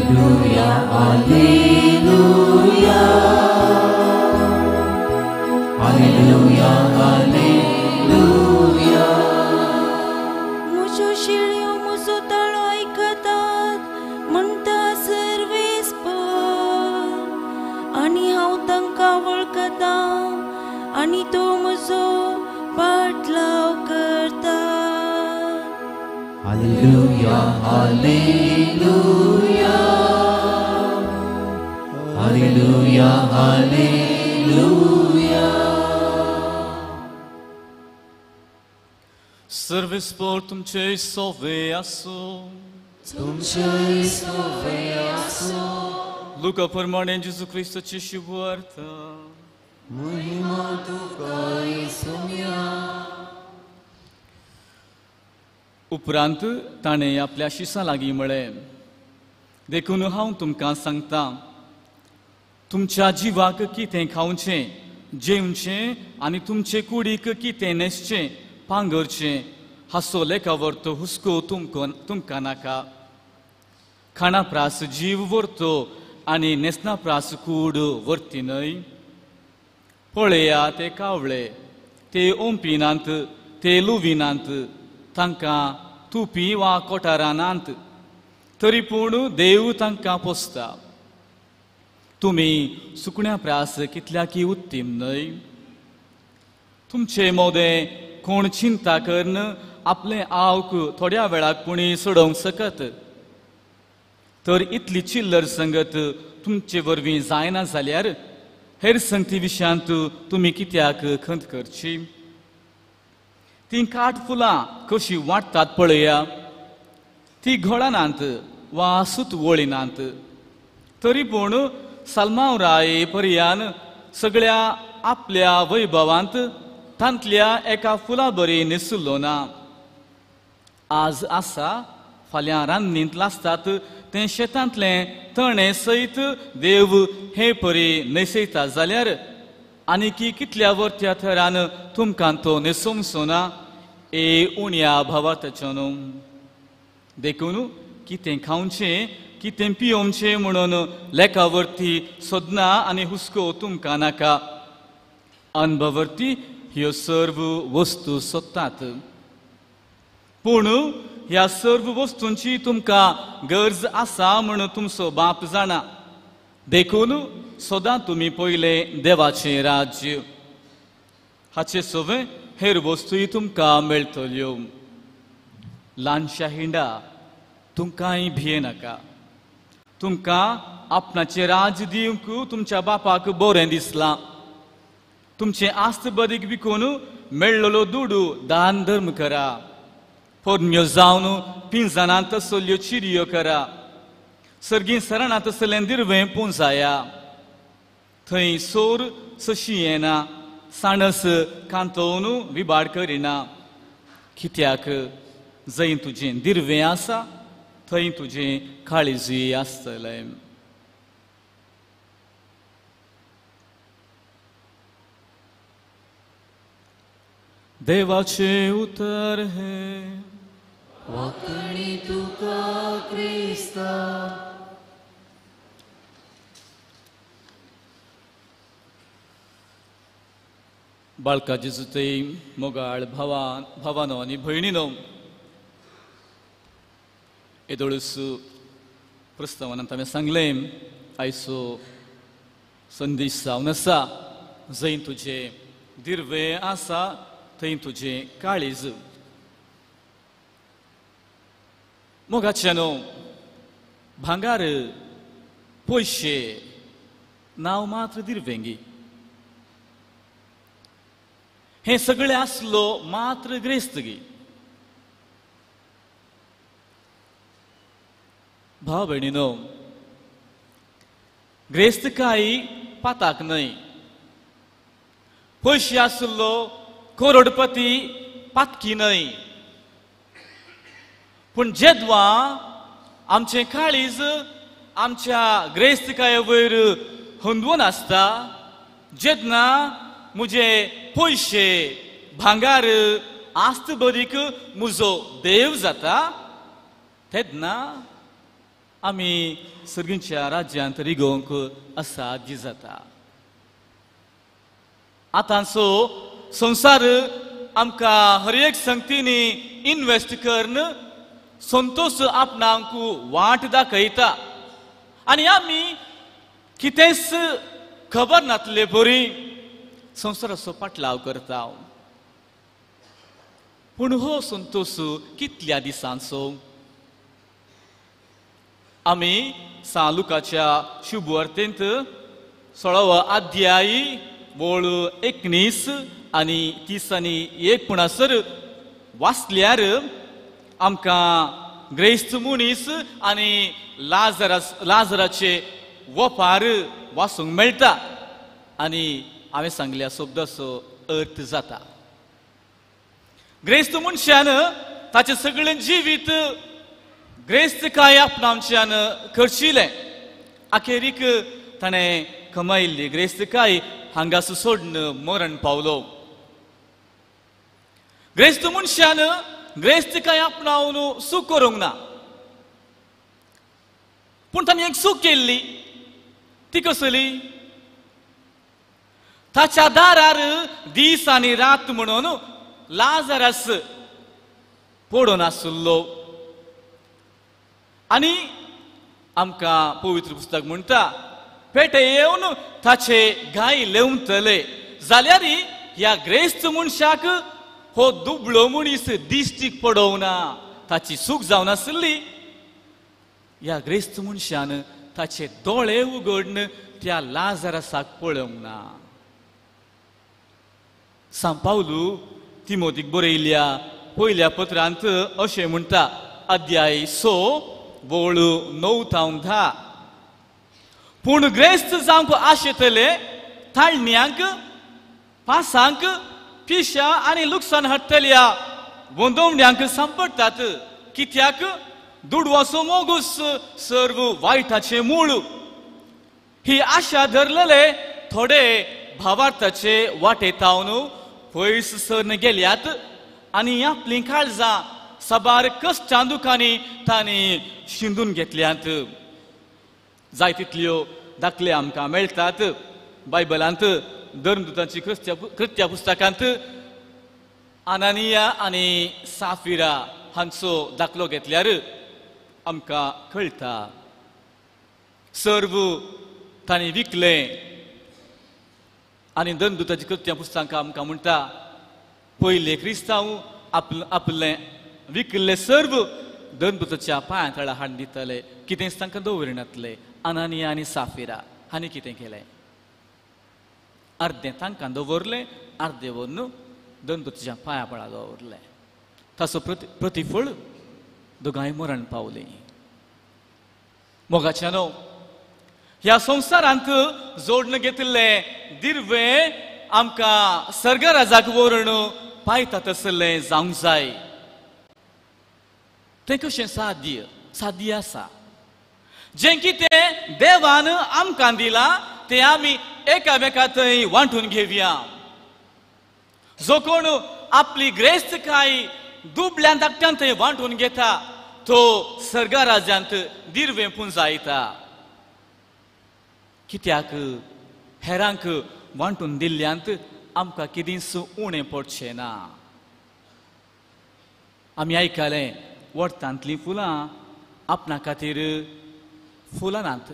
Alleluia, Alleluia, Alleluia, Alleluia. म्हज्यो शेळयो म्हजो ताळो आयकतात म्हणटा सर्वेस्पर, आनी हांव तांकां वळखतां आनी तो म्हजो पाटलाव करता. Alleluia, Alleluia, Alleluia, Alleluia. सर्वेस्पर तुमचे सोवे आसूं. तुमचे सोवे आसूं. लुका प्रमाणे जेजू क्रिस्ताची शुभवार्ता. महिमा तुका येसुया. उपरांत ताणें आपल्या शिसां लागीं म्हळें, देखून हांव तुमकां सांगता, तुमच्या जिवाक कितें खावचें, जेवचें आनी तुमचे कुडीक कितें न्हेसचें, पांगरचें हाचो लेखावर्तो हुस्को तुमकां नाका. खाणा प्रास जीव व्हरतो आनी न्हेसना प्रास कूड व्हरती न्हय. पळया ते कावळे, ते ओंपिनात, ते लुविनात, तांकां तुपी वा कोठारां नात, तरी पूण देव तांकां पोसता. तुमी सुकण्या प्रास कितल्याकी उत्तीम न्हय. तुमचे मोदें कोण चिंता करून आपलें आवक थोड्या वेळाक पुणी सोडोवंक शकत, तर इतली चिल्लर संगत तुमचे वरवीं जायना जाल्यार हेर संगती विशयांत तुमी कित्याक खंत करची? तीं काट फुलां कशीं वाडटात पळया, ती घोळनात वा सूत वळिनात, तरी पूण साल्मांव राय पर्यान सगळ्या आपल्या वैभवांत तांतल्या एका फुला बरी न्हेसुल्लो ना. आज आसा फाल्यां रान्नींत लासतात तें शेतांतलें तणें सयत देव हे परी न्हेसयता जाल्यार आनीकी कितल्या वरत्या थरान तुमकां तो न्हेसोवचो ना, ए उण्या भावार्थाचो न्हू. देखून कितें खावचें, कितें पियोवचें म्हणून लेखावरती सोदना आनी हुस्को तुमकां नाका. अनभवरती ह्यो सर्व वस्तू सोदतात, पूण ह्या सर्व वस्तूंची तुमकां गरज आसा म्हूण तुमचो बाप जाणा. देखून सदां तुमी पयलें देवाचें राज्य, हाचे सवें हेर वस्तूय तुमकां मेळटल्यो. ल्हानशा हिंडा, तुमकांय भियेनाका. तुमकां आपणाचें राज्य दिवंक तुमच्या बापाक बरें दिसलां. तुमचें आस्त बदीक विकून मेळ्ळलो दुडू दान धर्म करा. पोरण्यो जावन पिंजणांत तसल्यो चिरयो करा. सर्गीं सरणांत तसलें दिरवें पुंजाया. थंय सोर सशी येना, साणस कांतोवन विबाड करिना. कित्याक जंय तुजें दिरवें आसा थंय तुजें काळीजूय आसतलें. देवाचें उतर हें. वाकणी तुका क्रिस्ता. बाळका जेजूते मोगाळ भावान भावानो आनी भयणीनो, येदोळूस प्रस्तावनांत हांवें सांगलें, आयचो संदेश जावन आसा, जंय तुजें दिरवें आसा थंय तुजें काळीज. मोगाच्यानो, भांगार, पयशे नांव मात्र दिरवेंगी, हें सगळें आसलो मात्र ग्रेस्तगी. भाव भयणीनो, ग्रेस्तकाय पाताक न्हय. पयशे आसलो करोडपती पातकी न्हय, पूण जेदवा आमचें काळीज आमच्या ग्रेस्तकाये वयर हंदवून आसता, जेन्ना म्हजे पयशे भांगार आस्त बरीक म्हजो देव जाता, तेन्ना आमी सर्गींच्या राज्यांत रिगोवंक असाध्य जाता. आतांचो संवसार आमकां हर एक संगतींनी इनवेस्ट करून संतोष आपणाक वाट दाखयता आनी आमी कितेंच खबर नातले बरी संवसाराचो पाटलाव करता. पूण हो संतोष कितल्या दिसांचो? आमी सान लुकाच्या शुभवार्तेंत 16वो अध्याय वळ 19 आनी 30 आनी 1 पुणासर वाचल्यार आमकां ग्रेस्त मनीस आनी लाजराचे वपार वाचूंक मेळटा आनी हांवें सांगल्या शब्दाचो अर्थ जाता. ग्रेस्त मनशान ताचें सगळें जिवीत ग्रेस्तकाय आपणाच्यान खर्चिलें. अखेरीक ताणें कमायिल्ली ग्रेस्तकाय हांगासो सोडून मरण पावलो. ग्रेस्त मनशान ग्रेस्तकाय आपणावन सूख करूंक ना, पूण ताणें एक चूक केल्ली. ती कसली? ताच्या दारार दीस आनी रात म्हणून लाजरस पडून आशिल्लो. आनी आमकां पवित्र पुस्तक म्हणटा पेटे येवन ताचे गाय लेवतले जाल्यार ह्या ग्रेस्त मनशाक हो दुबळो मनीस दिश्टीक पडोवना. ताची चूक जावन आशिल्ली. ह्या ग्रेस्त मनशान ताचे दोळे उगडून त्या लाजरसाक पळोवंक ना. सांत पावलू तिमोतीक बरयल्या पयल्या पत्रांत अशें म्हणटा, अध्याय 6 वळ 9 ते 10. पूण ग्रेस्त जावंक आशेतले ताळण्यांक, पासांक, पिशा आनी लुकसाण हाडटल्या गोंदवण्यांक सांपडटात. कित्याक दुडवाचो मोगूस सर्व वायटाचें मूळ. ही आशा धरलेले थोडे भावार्थाचे वाटेतावन पयस सरन गेल्यात आनी आपलीं काळजां साबार कश्टां दुखांनी तांणी शिंदून घेतल्यात. जाय तितल्यो दाखले आमकां मेळटात बायबलांत. धर्मदूतांची कृत्या पुस्तकांत अनानिया आनी साफिरा हांचो दाखलो घेतल्यार आमकां कळटा. सर्व तांणी विकलें आनी धर्मदूतांची कृत्या पुस्तकां आमकां म्हणटा पयले क्रिस्तांव आपलें विकल्लें सर्व धर्मदूताच्या पांयां तळा हाडून दितले, कितेंच तांकां दवरिनातले. अनानिया आनी साफिरा हांणी कितें केलें? अर्दें तांकां दवरलें, अर्दें व्हरून धर्मदूताच्या पांयां पळा दवरलें. ताचो प्रतिफळ दोगांय मरण पावलीं. मोगाच्यानो, ह्या संवसारांत जोडून घेतिल्लें दिर्वें आमकां सर्गराजाक व्हरून पायता तसलें जावंक जाय. तें कशें साध्य? साध्य आसा. जें कितें देवान आमकां दिलां तें आमी एकामेका थंय वांटून घेवया. जो कोण आपली ग्रेस्तकाय दुबल्यान धाकट्यान थंय वांटून घेता तो सर्गराज्यांत दिर्वें पुंजायता. कित्याक हेरांक वांटून दिल्ल्यांत आमकां कितेंच उणें पडचें ना. आमी आयकलें वडतांतलीं फुलां आपणा खातीर फुलां नात,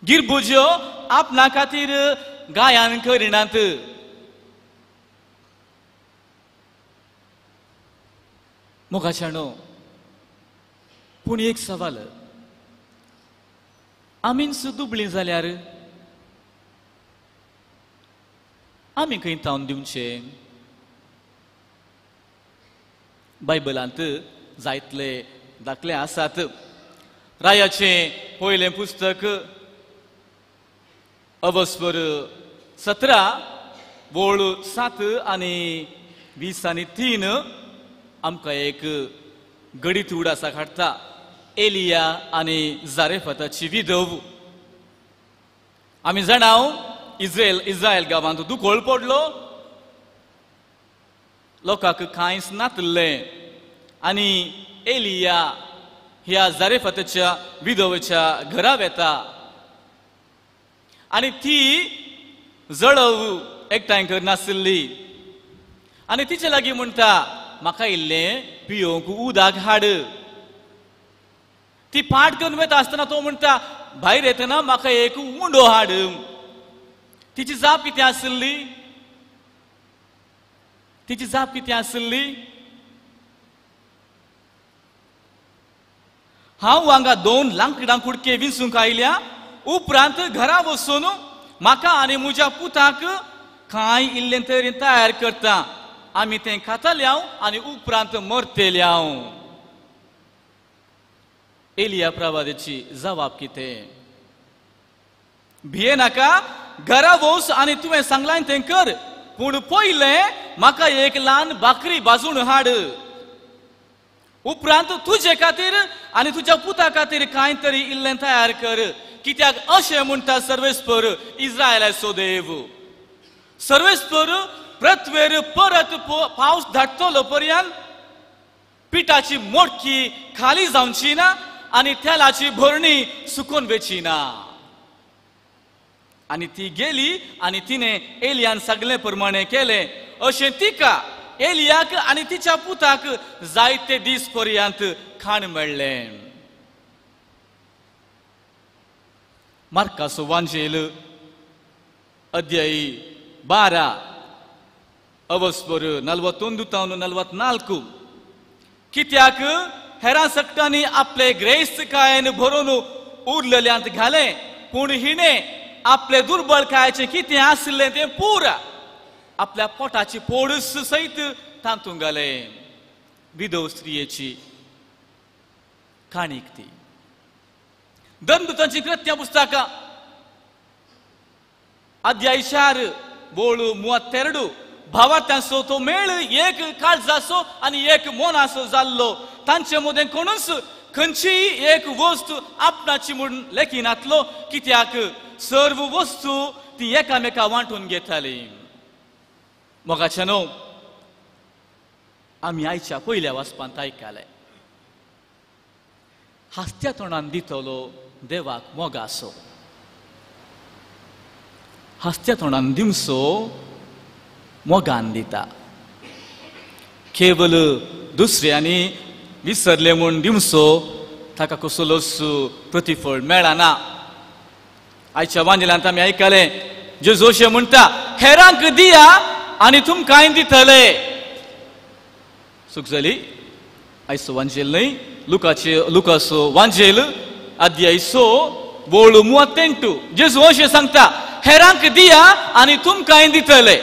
गिरबुज्यो आपणा खातीर गायन करिनात. मोगाच्यानो, पूण एक सवाल, आमीच दुबळीं जाल्यार आमी खंय तावन दिवचें? बायबलांत जायतले दाखले आसात. रायाचें पयलें पुस्तक अवस्पर 17 वळ 7 आनी 20 आनी 3 आमकां एक गडीत उडासाक हाडटा. एलिया आनी जारेफाताची विधव. आमी जाणाव इस्रायल गांवांत दुकळ पडलो, लोकांक कांयच नातलें आनी एलिया ह्या जारेफाताच्या विधवेच्या घरा वेता आनी ती जळव एकठांय करनासली आनी तिचे लागीं म्हणटा म्हाका इल्लें पियोवंक उदक हाड. ती पाट करून वता आसतना तो म्हणटा भायर येतना म्हाका एक उंडो हाड. तिची जाप कितें आसली? तिची जाप कितें आसली? हांव हांगा 2 लांकडां कुडके विंचूंक आयल्या, उपरांत घरा वचून म्हाका आनी म्हज्या पुताक कांय इल्लें तरी तयार करता, आमी तें खातले हांव आनी उपरांत मरतले हांव. एलिया प्रवादाची जबाब कितें? भिये नाका, घरा वच आनी तुवें सांगलां तें कर, पूण पयलें म्हाका एक ल्हान भाकरी भाजून हाड, उपरांत तुजे खातीर आनी तुज्या पुता खातीर कांय तरी इल्लें तयार कर, कित्याक अशें म्हणटा सर्वेस्पर इस्रायलाचो देव, सर्वेस्पर पृथ्वेर परत पावस धाडटलो पर्यंत पिठाची मोडकी खाली जावची ना आनी तेलाची भरणी सुकून वेची ना. आनी ती गेली आनी तिणें एलियान सगळे प्रमाणे केलें. अशें तिका एलियाक आनी तिच्या पुताक जायते दीस पर्यंत खाण मेळ्ळें. मार्काचो वांजेल अध्याय 12 अवस्पर 41 तावन 44. कित्याक हेरां सकटांनी आपले ग्रेस्तकायेन भरून उरलेल्यांत घालें, पूण हिणें आपले दुर्बळकायेचें कितें आसलें तें पुरा आपल्या पोटाची पोडस सयत तातूंत घालें. विधव स्त्रियेची काणीक ती. धर्मदूतांची कृत्यां पुस्तकां अध्याय 4 बोळ 32. भावार्थांचो तो मेळ एक काळजाचो आनी एक मनाचो जाल्लो, तांचे मदें कोणूच खंयचीय एक वस्तू आपणाची म्हूण लेखिनातलो, कित्याक सर्व वस्तू ती एकामेका वांटून घेताली. मोगाचे न्हू आमी आयच्या पयल्या वाचपांत आयकलें, हासत्या तोंडान दितलो देवाक मोगासो, हासत्या तोंडान दिवचो मोगान दिता, केवल दुसऱ्यांनी विसरले म्हूण दिवचो ताका कसलोच प्रतिफळ मेळना. आयच्या वांजेलांत आमी आयकलें जेजू अशें म्हणटा हेरांक दिया आनी तुमकांय दितले. चूक जाली, आयचो वांजेल न्हय, लुकाचो वांजेल अध्याय 6 वळ 38. जेजू अशें सांगता हेरांक दिया आनी तुमकांय दितले,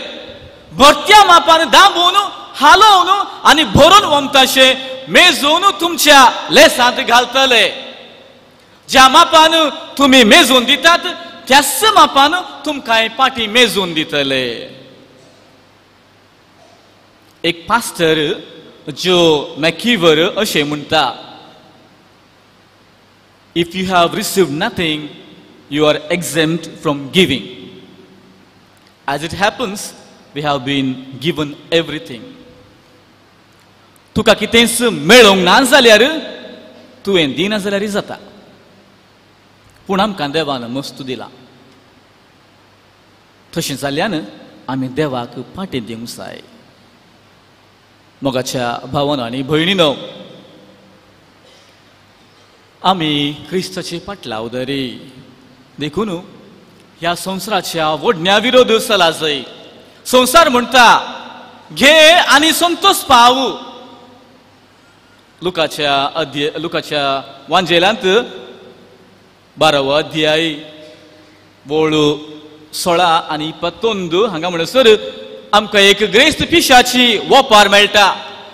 भरत्या मापान दाबून हालोवन आनी भरून वमताशें मेजून तुमच्या लेसांत घालतले. ज्या मापान तुमी मेजून दितात त्याच मापान तुमकांय पाटी मेजून दितले. एक पास्टर जो मॅकिवर अशें म्हणटा, if you have received nothing you are exempt from giving. As it happens we have been given everything. तुका कितेंच मेळोवंक ना जाल्यार तुवें दिना जाल्यार जाता, पूण आमकां देवान मस्त दिला. तशें जाल्ल्यान आमी देवाक पाटी दिवंक जाय. मोगाच्या भावान आनी भयणीनो, आमी क्रिस्ताचे पाटलाव दरी देखून ह्या संवसाराच्या वडण्या विरोध चला जाय. संवसार म्हणटा घे आनी संतोष पाव. लुकाच्या वांजेलांत 12वो अध्याय वळ 16 आनी 19 हांगा म्हणसर आमकां एक ग्रेस्त पिशाची वपार मेळटा.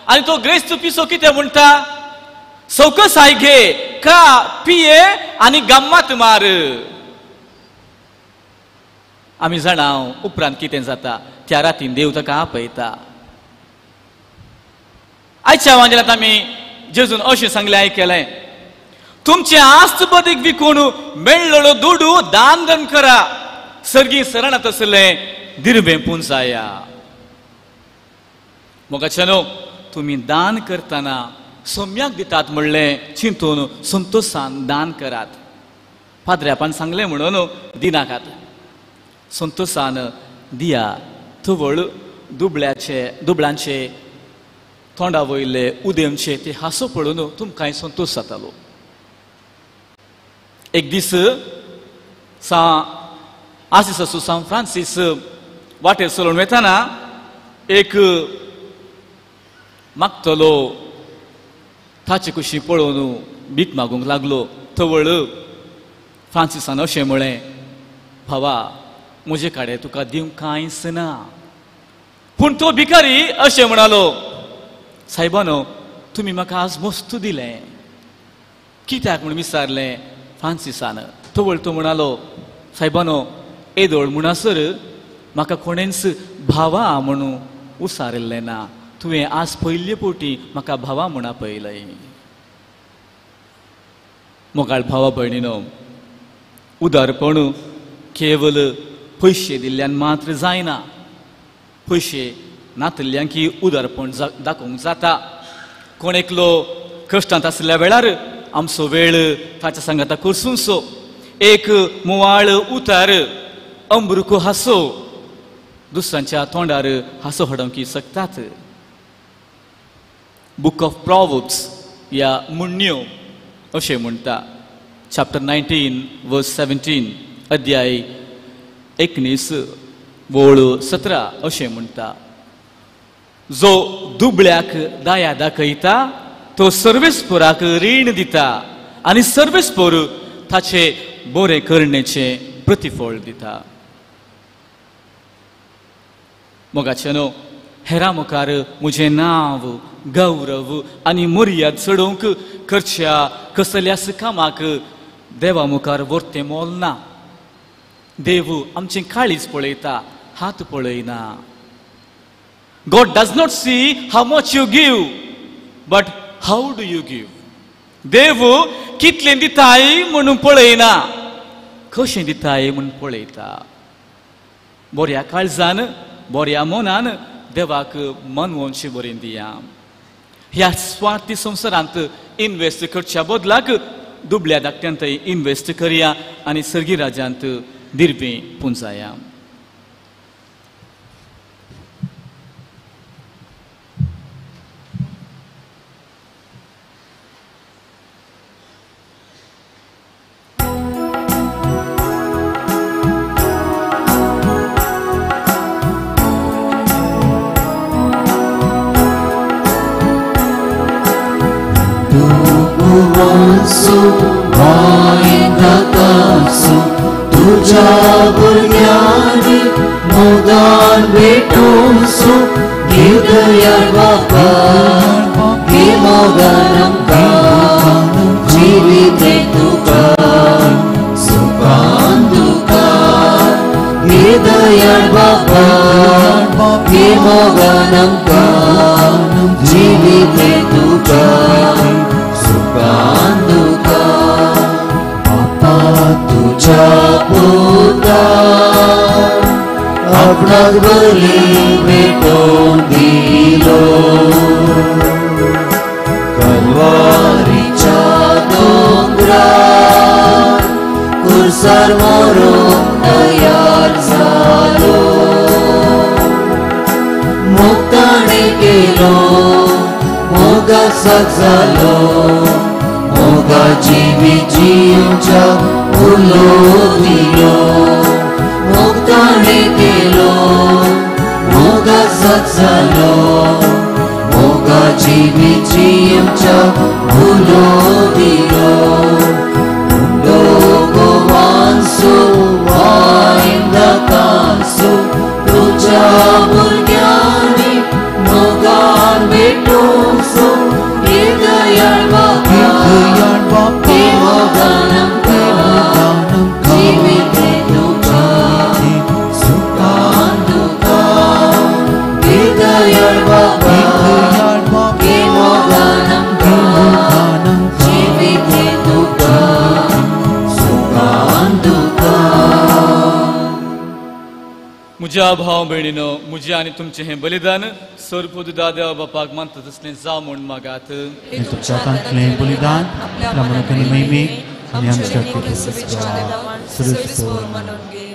आनी तो ग्रेस्त पिसो कितें म्हणटा, सवकसाय घे, खा, पिये आनी गम्मत मार. आमी जाणा उपरांत कितें जाता, त्या रातीन देव ताका आपयता. आयच्या वांजेलांत आमी जेजून अशें सांगलें आयकलें, तुमचे आस्त बदीक विकून मेळ्ळो दुडू दान दान करा, सर्गी सरणात आसलें दिर्वें पुंजाया. मोगाच्यानो, तुमी दान करतना सोम्याक दितात म्हणलें चिंतून संतोशान दान करात. पाद्र्यापान सांगलें म्हणून दिनाकात, संतोशान दिया. थवळ दुबळ्याचे दुबळांचे तोंडा वयले उदेमचे ते हांसो पळोवन तुमकांय संतोश जातालो. एक दीस सा आसिसाचो सान फ्रांसीस वाटेर चलोवन वेताना एक मागतलो ताचे कुशी पळोवन भीक मागूंक लागलो. तवळ फ्रांसिसान अशें म्हळें, भावा म्हजे कडेन तुका दिवंक कांयच ना. पूण तो भिकारी अशें म्हणालो, सायबानो तुमी म्हाका आज मस्त दिलें कित्याक म्हूण विचारलें फ्रांसिसान. तवळ तो म्हणालो, सायबानो येदोळ म्हणसर म्हाका कोणेंच भावा म्हणून उसारिल्लें ना, तुवें आज पयले पोटी म्हाका भावा म्हणा पळयलें. मोगाळ भावा भयणीनो, उदारपण केवल पयशे दिल्ल्यान मात्र जायना, पयशे नातिल्ल्यान की उदारपण दाखोवंक जाता. कोण एकलो कश्टांत आशिल्ल्या वेळार आमचो वेळ ताच्या सांगाता करसूनसो एक मुवाळ उतार अमृको हांसो दुसऱ्यांच्या तोंडार हांसो हाडूंक शकतात. बुक ऑफ प्रॉवर्ब्स या मुण्ण्यो अशें म्हणटा, चॅप्टर 19 वर्स 17, अध्याय 19 वळ 17 अशें म्हणटा, जो दुबळ्याक दया दाखयता तो सर्वेस्पोराक रीण दिता आनी सर्वेस्पोर ताचे बरें करणेचें प्रतिफळ दिता. मोगाचे न्हू, हेरा मुखार म्हजें नांव गौरव आनी मर्याद चडोवंक करच्या कसल्याच कामाक देवा मुखार वर्तें मोल ना. देव आमचें काळीज पळयता, हात पळयना. God does not see how much you give, but how do you give. देव कितलें दिताय म्हणून पळयना, कशें दिताय म्हणून पळयता. बऱ्या काळजान बऱ्या मनान देवाक मनवोनशें बरें दिया. ह्या स्वार्थी संवसारांत इन्वेस्ट करच्या बदलाक दुबल्या धाकट्यांत इन्वेस्ट करया आनी सर्गी राज्यांत दिर्वें पुंजाया. तुझ्या भुरग्यांनी मोगान भेटोसो गिरदयाळ बापा घे मोगान आमकां जिवीत तुका सुखान दुखान गिरदयाळ बापा घे मोगान आमकां जिवीत तुका सुखान दुखान बापा तुझ्या पुता आपणाक बली भेटोवन दिलो कलवारीच्या दोंगरार कुर्सार मरूंक तयार जालो मुक्ताणे केलो मोगासाक जालो मोगा जिवी जिवच्या उलो दिलो मोगताणे केलो मोगासाक जालो मोगा जिवी जिवच्या उलो दिलो गोवांसो वायंदकांसो तुझ्या भुरग्यांनी मोगान भेटोसो गिरदयाळ बापा घे मोगान आमकां जिवीत तुका सुखान दुखान गिरदयाळ बापा घे मोगान आमकां जिवीत तुका सुखान दुखान. म्हज्या भाव भयणीनो, म्हजें आनी तुमचें हें बलिदान सर्वपद दाद्या बापाक मानता तसलें जावं म्हूण मागात. हें तुमच्या हातांतलें बलिदान आपल्या मनाक आनी महिमेक आनी आमच्या क्रिस्ताच्या मानून घे.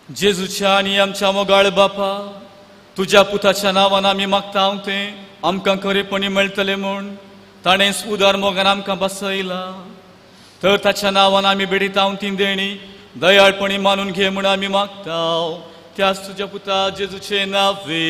जेजूच्या आनी आमच्या मोगाळ बापा, तुज्या पुताच्या नांवान आमी मागता तें आमकां खरेपणी मेळटलें म्हूण ताणें उदार मोगान आमकां बसयला. तर ताच्या नांवान आमी भेटयता ती देणी दयाळपणी मानून घे म्हूण आमी मागता त्याच तुज्या पुता जेजूचे नांवे.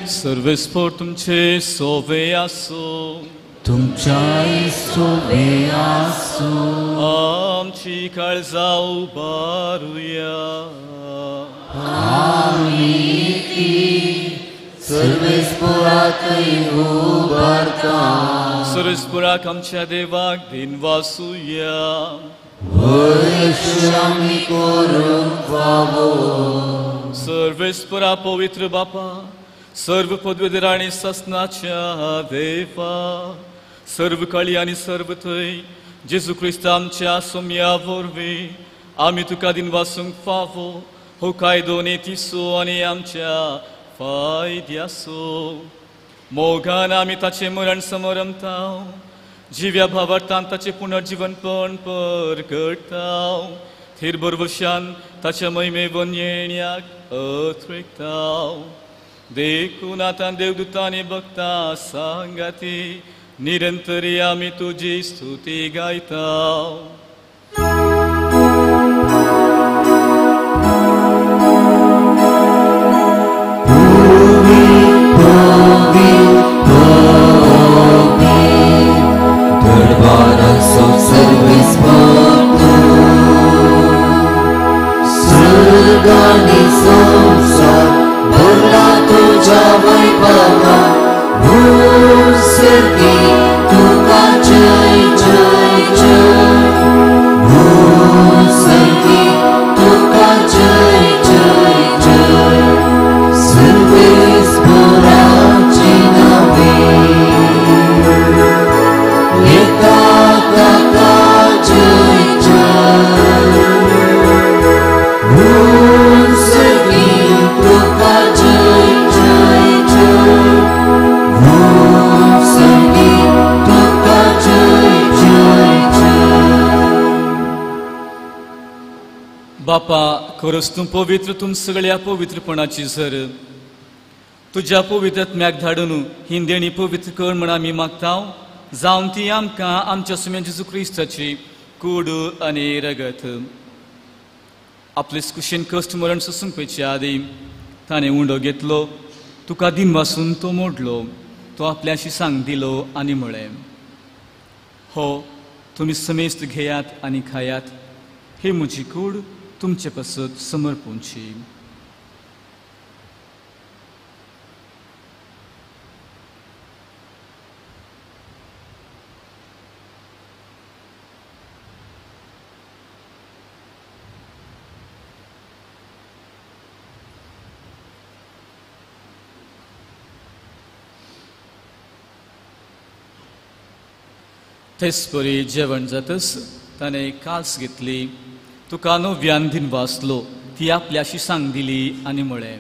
सर्वेस्पोर तुमचे सोवे आसूं. तुमच्याय सोवे आसूं. आमची काळजां उबारुया. आमी ती सर्वेस्पोराकय उबारता. सर्वेस्पोराक आमच्या देवाक दिनवासुया. वयश आमी करूंक फावो. सर्वेस्पोरा पवित्र बापा, सर्व पदवेधर आनी सासनाच्या देवा, सर्व काळी आनी सर्व थंय जेजू क्रिस्त आमच्या सोम्या वरवीं आमी तुका दिनवासूंक फावो. हो कायदो नेतिसो आनी आमच्या फायद्यासो. मोगान आमी ताचें मरण समरमता, जिव्या भावार्थान ताचें पुनर्जिवनपण परगडटा, थीर भरवशान ताच्या महिमे वनयेण्याक अथ्रेकता. देखून आतां देवदूतांनी भक्ता सांगाती निरंतरी आमी तुजी स्तुती गायता. स्वर्गानी संसार भरला तुझ्या वैभवा, भूसर्गी तुका जय जय जय, भूसर्गी तुका जय जय जय, सर्वेस्पोराचे नावे येता ताका जय जय, भूसर्गी तुका जय जय जय, भूसर्गी तुका जय जय जय. बापा, खरंच तूं पवित्र, तूं सगळ्या पवित्रपणाची सर. तुज्या पवित्रात्म्याक धाडून ही देणी पवित्र कर म्हूण आमी मागता. जावन ती आमकां आमच्या सुम्या जेजू क्रिस्ताची कूड आनी रगत. आपले कुशीन कश्ट मरण सोसूंक पळचे आदी ताणें उंडो घेतलो, तुका दिनवासून तो मोडलो, तो आपल्याशी सांग दिलो आनी म्हळें, हो तुमी समेस्त घेयात आनी खायात, ही म्हजी कूड तुमचे पासत समर्पूंची. तेचपरी जेवण जातच ताणें कास घेतली, तुका नव्यान दिनवासलो, ती आपल्याशी सांग दिली आनी म्हळें,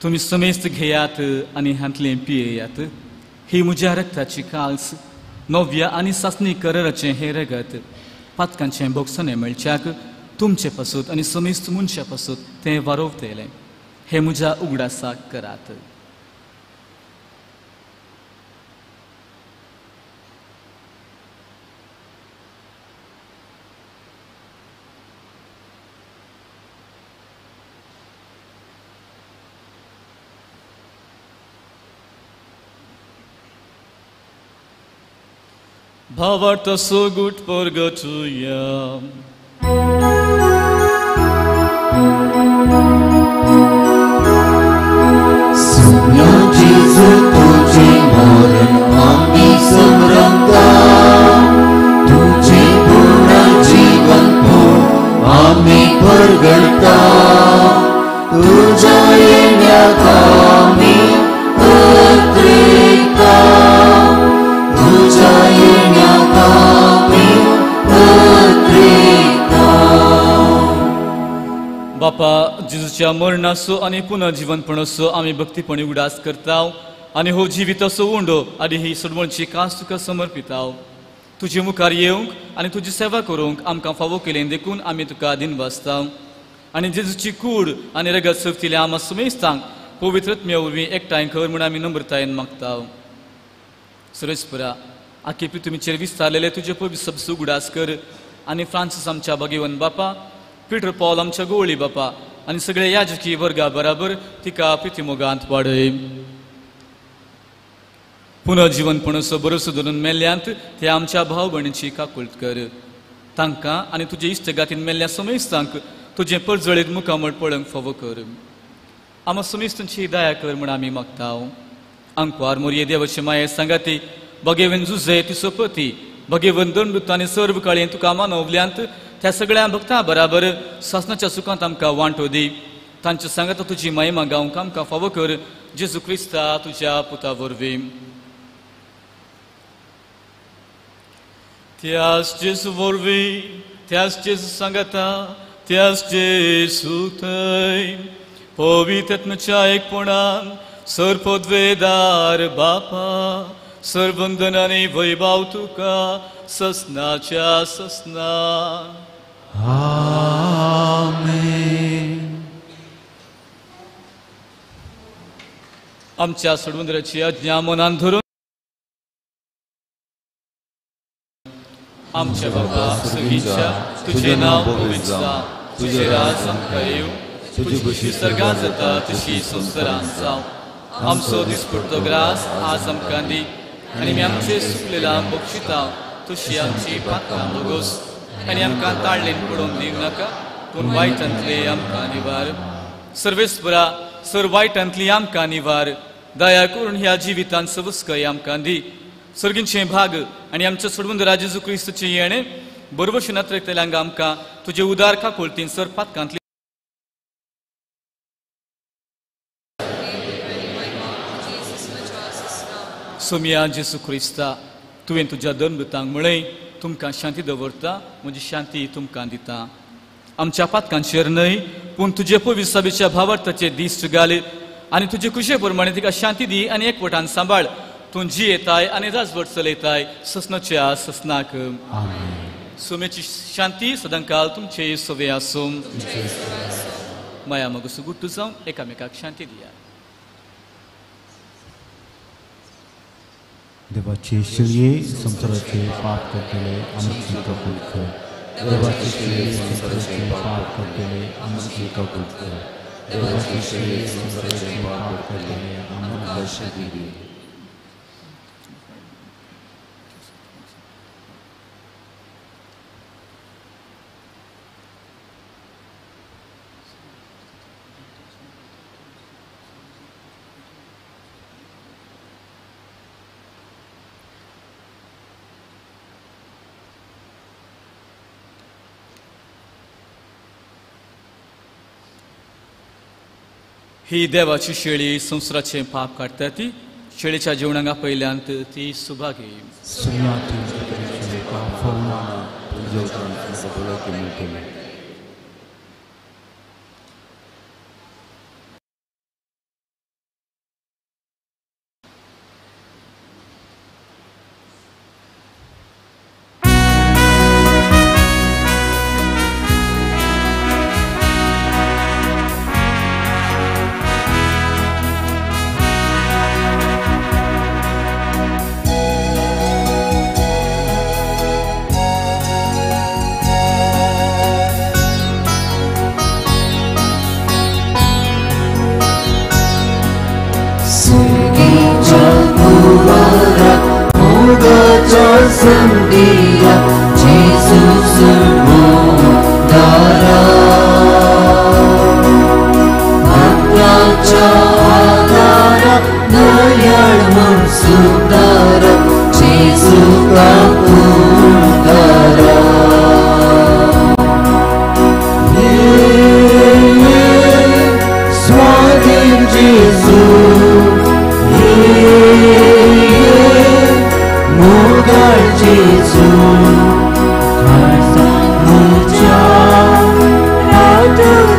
तुमी समेस्त घेयात आनी हांतलें पियेयात, ही म्हज्या रक्ताची काल्स, नव्या आनी सासणी कराराचें हें रगत, पातकांचें भोगसणें मेळच्याक तुमचे पासत आनी समेस्त मनशा पासत तें वारोवतलें. हें म्हज्या उगडासाक करात. भावार्थ सोगूट परगटुया. सुम्या जेजू तुझे मरण आमी समरमता, तुझे पुनर्जीवन पूण आमी परगडता, तुझ्या येण्याक आमी अत्रेकता, तुझ्या येण्याक आमी अत्रेकता. तुज्या मरणाचो आनी पुनर्जिवनपणाचो आमी भक्तीपणी उगडास करता आनी हो जिविताचो उंडो आनी ही सोडवणची कास तुका समर्पिता. तुजे मुखार येवंक आनी तुजी सेवा करूंक आमकां फावो केलें देखून आमी तुका दिनवासता. आनी जेजूची कूड आनी रगत सोबतिल्या आमा सुमेस्तांक पवित्र आत्म्या वरवीं एकठांय कर म्हूण आमी नम्रतायेन मागता. सुरेशपुरा आखी पृथ्वीचेर विस्तारलेले तुजे पवित्र सबसो उगडास कर आनी फ्रांसीस आमच्या भगेवन बापा, पिटर पॉल आमच्या गोवळी बापा आनी सगळे याजकी वर्गा बराबर तिका प्रितीमोगांत वाडय. पुनर्जिवनपणाचो भरोसो धरून मेल्ल्यांत ते आमच्या भाव भयणीची काकुळट कर. तांकां आनी तुजे इश्टगातीन मेल्ल्या समेस्तांक तुजें परजळीत मुखामळ पळोवंक फावो कर. आमा समेस्तांची दया कर म्हूण आमी मागता. आंकवार मोरये देवाचे माये सांगाती भगेवन जुजे ती सोपती भगेवन दंडूत आनी सर्व काळयेन तुका मानवल्यांत त्या सगळ्या भक्तां बराबर सासनाच्या सुखांत आमकां वांटो दी. तांच्या सांगाता तुजी महिमा गावंक आमकां फावो कर जेजू क्रिस्ता तुज्या पुता वरवीं. त्याच जेजू वरवीं, त्याच जेजू सांगाता, त्याच जेजू थंय पवित्र आत्म्याच्या एकपणान सर्वपदवेदार बापा सर्वंदन आनी वैभव तुका ससनाच्या ससना. आमेन. आमच्या सोडवंदराची आज्ञा मनान धरून आमच्या बाबा सगळीच्या तुझे नाव पवित्र जावं, तुझे राज आमकां येवं, तुजी खुशी सर्गांत जाता तशी संवसारांत जावं. आमचो दिसपडतो ग्रास आज आमकां दी आनी आमी आमचे सुकलेला बक्षिता तशी आमची पातकां भोगोस आनी आमकां ताळलेन पडोवन दिवं नाका पूण वायटांतले आमकां निवार. सर्वेस्परा सर वायटांतली आमकां निवार. दया करून ह्या जिवितांत सवस्कय आमकां दी. सर्गींचे भाग आनी आमच्या सोडवंदरा जेजू क्रिस्तूचें येणें बरवशी नात्रेकतल्यांक आमकां तुजे उदार काकुळतीन सर पातकांतली सोमिया जेजू क्रिस्ता तुवें तुज्या दंडुतांक म्हळें तुमकां शांती दवरता म्हजी शांती तुमकां दिता. आमच्या पातकांचेर न्हय पूण तुजे पवित्र सभेच्या भावार्थाचे दीस घाल आनी तुजे खुशे प्रमाणे तिका शांती दी आनी एकवटान सांबाळ. तूं जियेताय आनी राजवट चलयताय ससनाच्या ससनाक. सोम्याची शांती सदांकाल तुमचे सवे आसूं. माया मगसू गुट्टू जावन एकामेकाक शांती दिया. देवाचे शिळये संवसाराचे पाप करतले आमची कबूल कर. देवाचे शिळये संवसाराचे पाप करतले आमची कबूल कर. देवाचे शिळये संवसाराचे पाप करतले आमकां शांती दी. ही देवाची शेळी संवसाराचें पाप काडटा ती शेळीच्या जेवणांक आपयल्यांत ती सुभागी.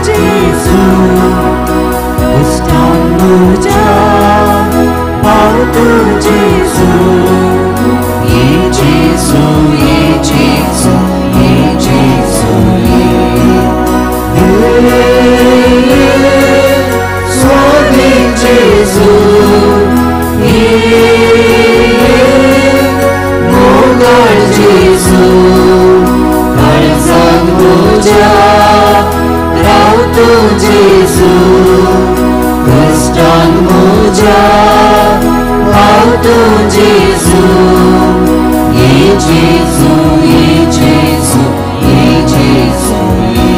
Gesù, मान म्हज्या हांव तूं जेजू, ये जेजू, ये जेजू, ये जेजू ये.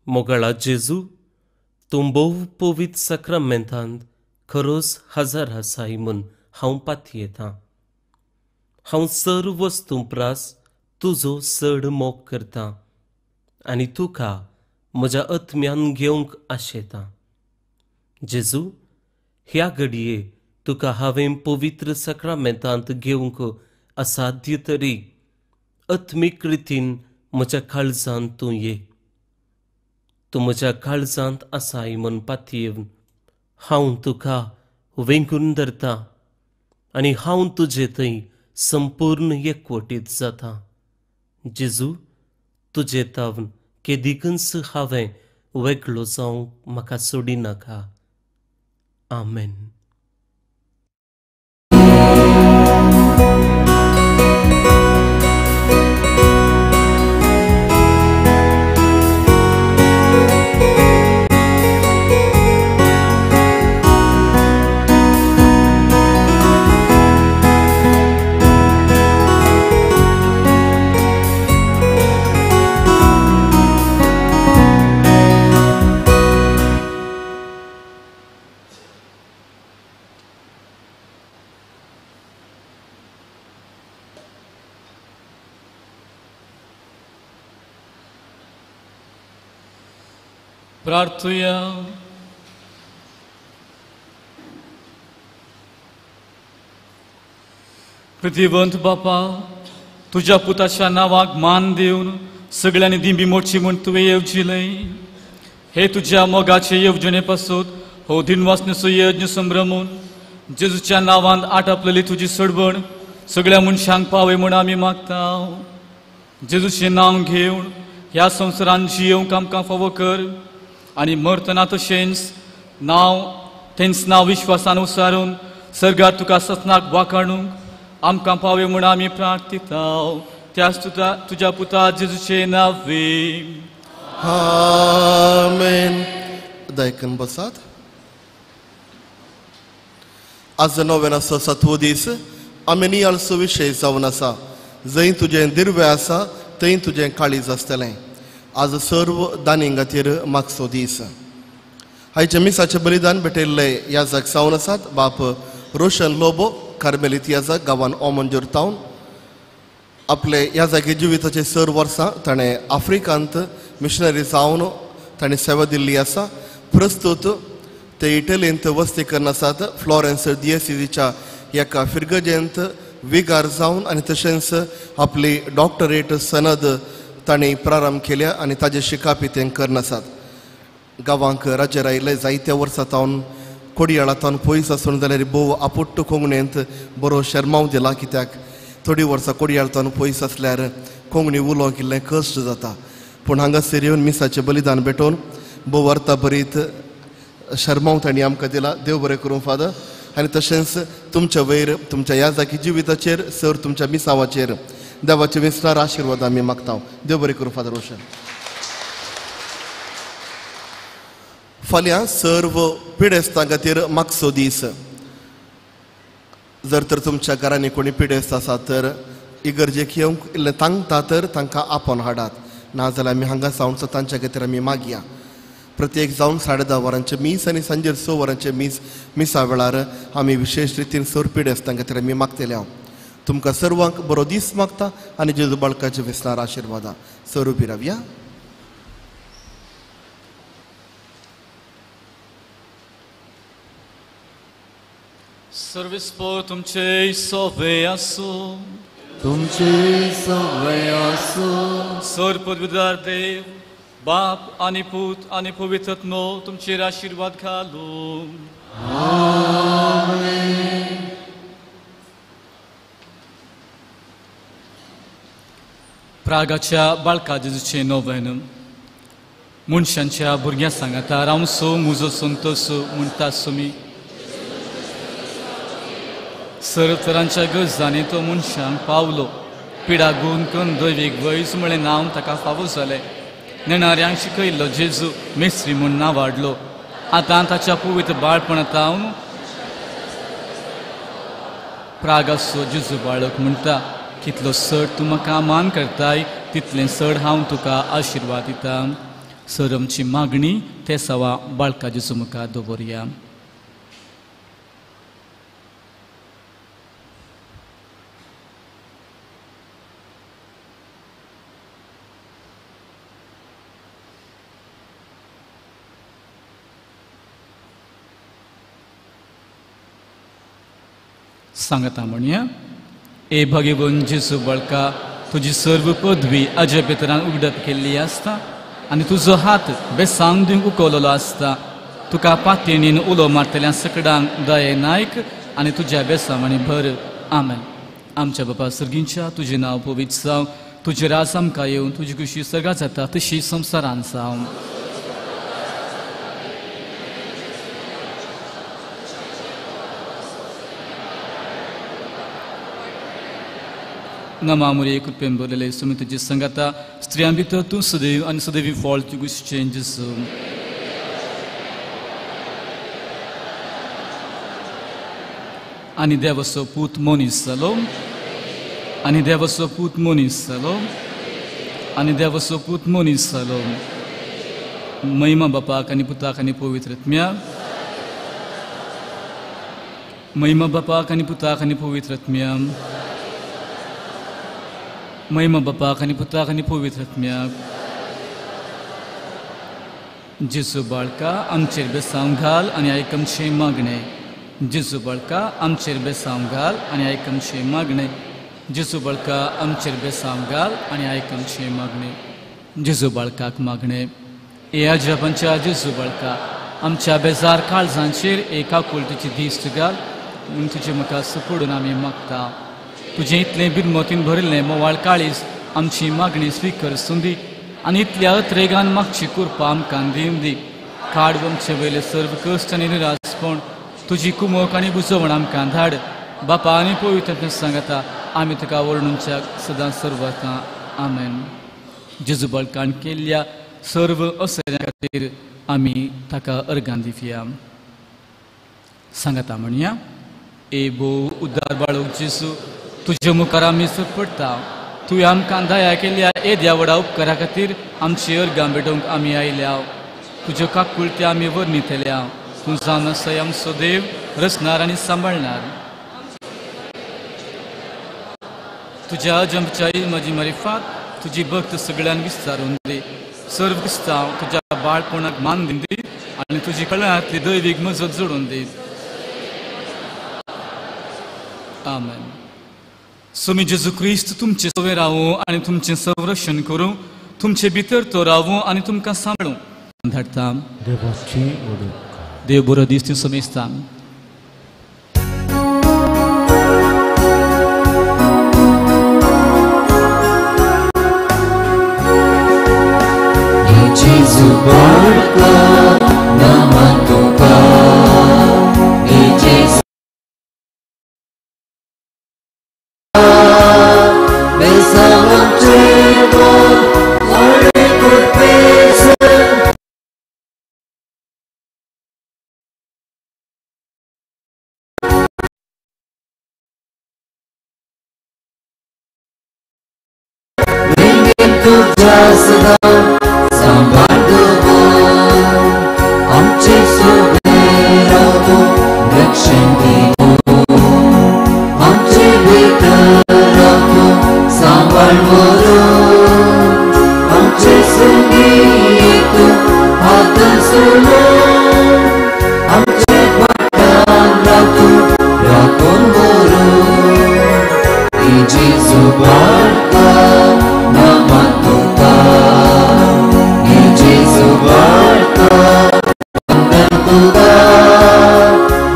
मोगाळा जेजू, तूं भोव पवित्र साक्रामेंतांत खरोच हजर आसाय म्हूण हांव पातयेतां. हांव सर्व वस्तूं प्रास तुजो चड मोग करतां आनी तुका म्हज्या आत्म्यान घेवंक आशेतां. जेजू, ह्या घडये तुका हांवें पवित्र साक्रामेंतांत घेवंक असाध्य तरी आत्मीक रितीन म्हज्या काळजांत तूं ये. तूं म्हज्या काळजांत आसाय म्हूण पातयेवन हांव तुका वेंगून धरतां आनी हांव तुजे थंय संपूर्ण एकवटीत जाता. जेजू, तुजे तावन केदीकच हांवें वेगळो जावंक म्हाका सोडिनाका. आमेन. प्रार्थुया. पृथ्वीवंत बापा, तुज्या पुताच्या नांवाक मान दिवन सगळ्यांनी दिंबी मोडची म्हूण तुवें येवजिलें. हे तुज्या मोगाचे येवजणे पासून हो दिनवासनेचो यज्ञ संभ्रमून जेजूच्या नांवान आटापलेली तुजी सडवण सगळ्या मनशांक पावय म्हूण आमी मागता. जेजूचें नांव घेवन ह्या संवसारान जियेवंक आमकां फावो कर आनी मरतना तशेंच नांव तेंच नांव विश्वासान उसारून सर्गार तुका सतनाक वाखाणूंक आमकां पावय म्हूण आमी प्रार्थिता. त्याच तुजा तुज्या पुता जेजूचें नांवे. आमेन. दायकन बसात. आज नोवेनाचो सातवो दीस. आमी नियाळचो विशय जावन आसा, जंय तुजें दिर्वे आसा थंय तुजें काळीज आसतलें. आज सर्व दानी खातीर मागचो दीस. आयच्या मिसाचें बलिदान भेटयल्ले याजक जावन आसात बाप रोशन लोबो, कार्मेलीत याजक, गांवान ओमंजूर टावन. आपले याजकी जिविताचे सर वर्सां ताणें आफ्रिकांत मिशनरी जावन ताणें सेवा दिल्ली आसा. प्रस्तुत ते इटलींत वस्ती करून आसात. फ्लॉरेन्स दियसिजीच्या एका फिरगजेंत विगार जावन आनी तशेंच आपली डॉक्टरेट सनद ताणें प्रारंभ केल्या आनी ताजे शिकापी ते करून आसात. गांवांक राज्यार आयिल्ले जायत्या वर्सां तावन कोडयाळा तावन पयस आसून जाल्यार भोव आपुट्ट कोंकणींत बरो शर्माव दिला. कित्याक थोडीं वर्सां कोडयाळ तावन पयस आसल्यार कोंकणी उलोवंक इल्लें कश्ट जाता, पूण हांगासर येवन मिसाचें बलिदान भेटोवन भोव अर्था भरीत शर्माव तांणी आमकां दिला. देव बरें करूं फादर. आनी तशेंच तुमच्या वयर तुमच्या ह्या जागी जिविताचेर सर तुमच्या मिसावाचेर देवाचे विस्तार आशिर्वाद आमी मागता. देव बरें करूं फादर रोशन. फाल्यां सर्व पिडेस्तां खातीर मागचो दीस. जर तर तुमच्या घरांनी कोणी पिडेस्त आसा तर इगर्जेक येवंक इल्लें तांकता तर तांकां आपोवन हाडात, नाजाल्यार आमी हांगा सावन तांच्या खातीर आमी मागया. प्रत्येक जावन 10:30 वरांचें मीस आनी सांजेर 6 वरांचें मीस मिसा वेळार आमी विशेश रितीन सर पिडेस्तां खातीर आमी मागतले. हांव तुमकां सर्वांक बरो दीस मागता आनी जेजू बाळकाच्या वेसनार आशिर्वादा. सर उबी रावया. सर्वेस्पोर तुमचे सोवे आसूं. तुमचे सोवे आसूं. सर पदवीदार देव बाप आनी पूत आनी पवित्र आत्मो तुमचेर आशिर्वाद घालूं. आमेन. प्रागाच्या बाळका जेजूचें नोवेन. मनशांच्या भुरग्यां सांगाता रावसो मुजो संतोस म्हणटा सुमी. सर्व तरांच्या गरजांनी तो मनशांक पावलो. पिडागून करून दैवीक वैज म्हळें नांव ताका फावो जालें. नेणाऱ्यांक शिकयल्लो जेजू मेस्त्री म्हूण नांव वाडलो. आतां ताच्या पवित्र बाळपणांत प्रागाचो जेजू बाळक म्हणटा, कितलो चड तूं म्हाका मान करताय तितलें चड हांव तुका आशिर्वाद दिता. सर आमची मागणी ते सवा बाळका जेजू मुखार दवरया. सांगता म्हणया, ए भगवंत जेजू बाळका, तुजी सर्व पदवी अजबेतरान उगडप केल्ली आसता आनी तुजो हात बेसांग दिवंक उखललो आसता. तुका पातयेन उलो मारतल्या सकडांक दये नायक आनी तुज्या बेसांवांनी भर. आमेन. आमच्या बापा सर्गींच्या, तुजें नांव पवित्र जावं, तुजें राज आमकां येवन, तुजी खुशी सर्गात जाता तशी संवसारांत जावं. नमामुरे कृपेन भरलेले सुमी तुजी संगाता, स्त्रियां भितर तूं सदैव आनी सदैवी फळ तुजें जेजू. आनी देवाचो पूत मनीस जालो, आनी देवाचो पूत मनीस जालो, आनी देवाचो पूत मनीस जालो. महिमा बापाक आनी पुताक आनी पवित्र आत्म्याक. महिमा बापाक आनी पुताक आनी पवित्र आत्म्याक. महिमा बापाक आनी पुताक आनी पवित्र आत्म्याक. जेजू बाळका आमचेर बेसांव घाल आनी आयक आमचें मागणें. जेजू बाळका आमचेर बेसांव घाल आनी आयक आमचें मागणें. जेजू बाळका आमचेर बेसांव घाल आनी आयक आमचें मागणें. जेजू बाळकाक मागणें. ए अजबांच्या जेजू बाळका, आमच्या बेजार काळजांचेर एका कुलटीची दिश्ट घाल म्हूण तुजे म्हाका सुपडून आमी मागता. तुजें इतलें बिरमतीन भरिल्लें मोवाळ काळीज आमची मागणी स्विकर सुंदी आनी इतल्या अत्रेगान मागची कुरपा आमकां दिवन दी. काड आमचे वयले सर्व कश्ट आनी निरासपण, तुजी कुमोक आनी बुजवण आमकां धाड. बापा आनी पवित्र सांगता आमी तुका वर्णुच्याक सदां सर्वता. आमेन. जेजू बाळकान केल्ल्या सर्व असऱ्यां खातीर आमी ताका अर्गां दिवया. सांगता म्हणया, ए भोव उद्दार बाळूक जेजू, तुजे मुखार आमी पडटा. तुवें आमकां दया केल्या येद्या व्हडा उपकारा खातीर आमची अर्गां भेटोवंक आमी आयल्या. तुज्यो काकुळट्यो आमी वर्णितल्या. तूं जावन आसाय आमचो देव, रचणार आनी सांबाळणार. तुज्या अजमच्या म्हजी मारिफात तुजी भक्त सगळ्यांक विस्तारून दी. सर्व क्रिस्तांव तुज्या बाळपणाक मान दी आनी तुजी कळांतली दैवीक मजत जोडून दी. आमेन. स्वामी जेजू क्रिस्त तुमचे सवे रावूं आनी तुमचें संरक्षण करूं, तुमचे भितर तो रावूं आनी तुमकां सांबाळूं. धाडटा देव बरो दीस ती समेस्तां. Gesù porco namatuka, Gesù besalam cebo orikut Ringin tu jasda sambar dubu. जेजू बाळका नामान तुका, हे जेजू बाळका वंदन तुका.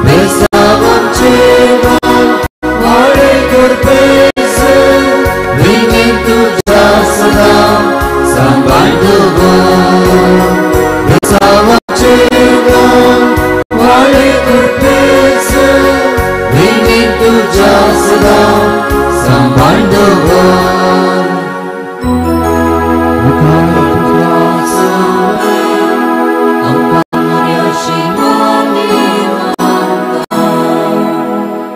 बेसांव आमचें मन वाडय करपेस, विनेन तुज्या सदां सांबाळ दवर. बेसांव आमचें मन वाडय करपेस, विनेन तुज्या सदां सांबाळ दवर. मुखार तुज्या सवे आमकां मोऱ्याशी मानी मागता.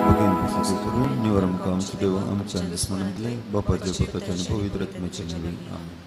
भगीन पुस्तक करून निवर आमकां आमचो देव आमच्या दुस्मनांतले बापाचे पुताचे आनी पवित्र आत्म्याचे नांवान आमेन.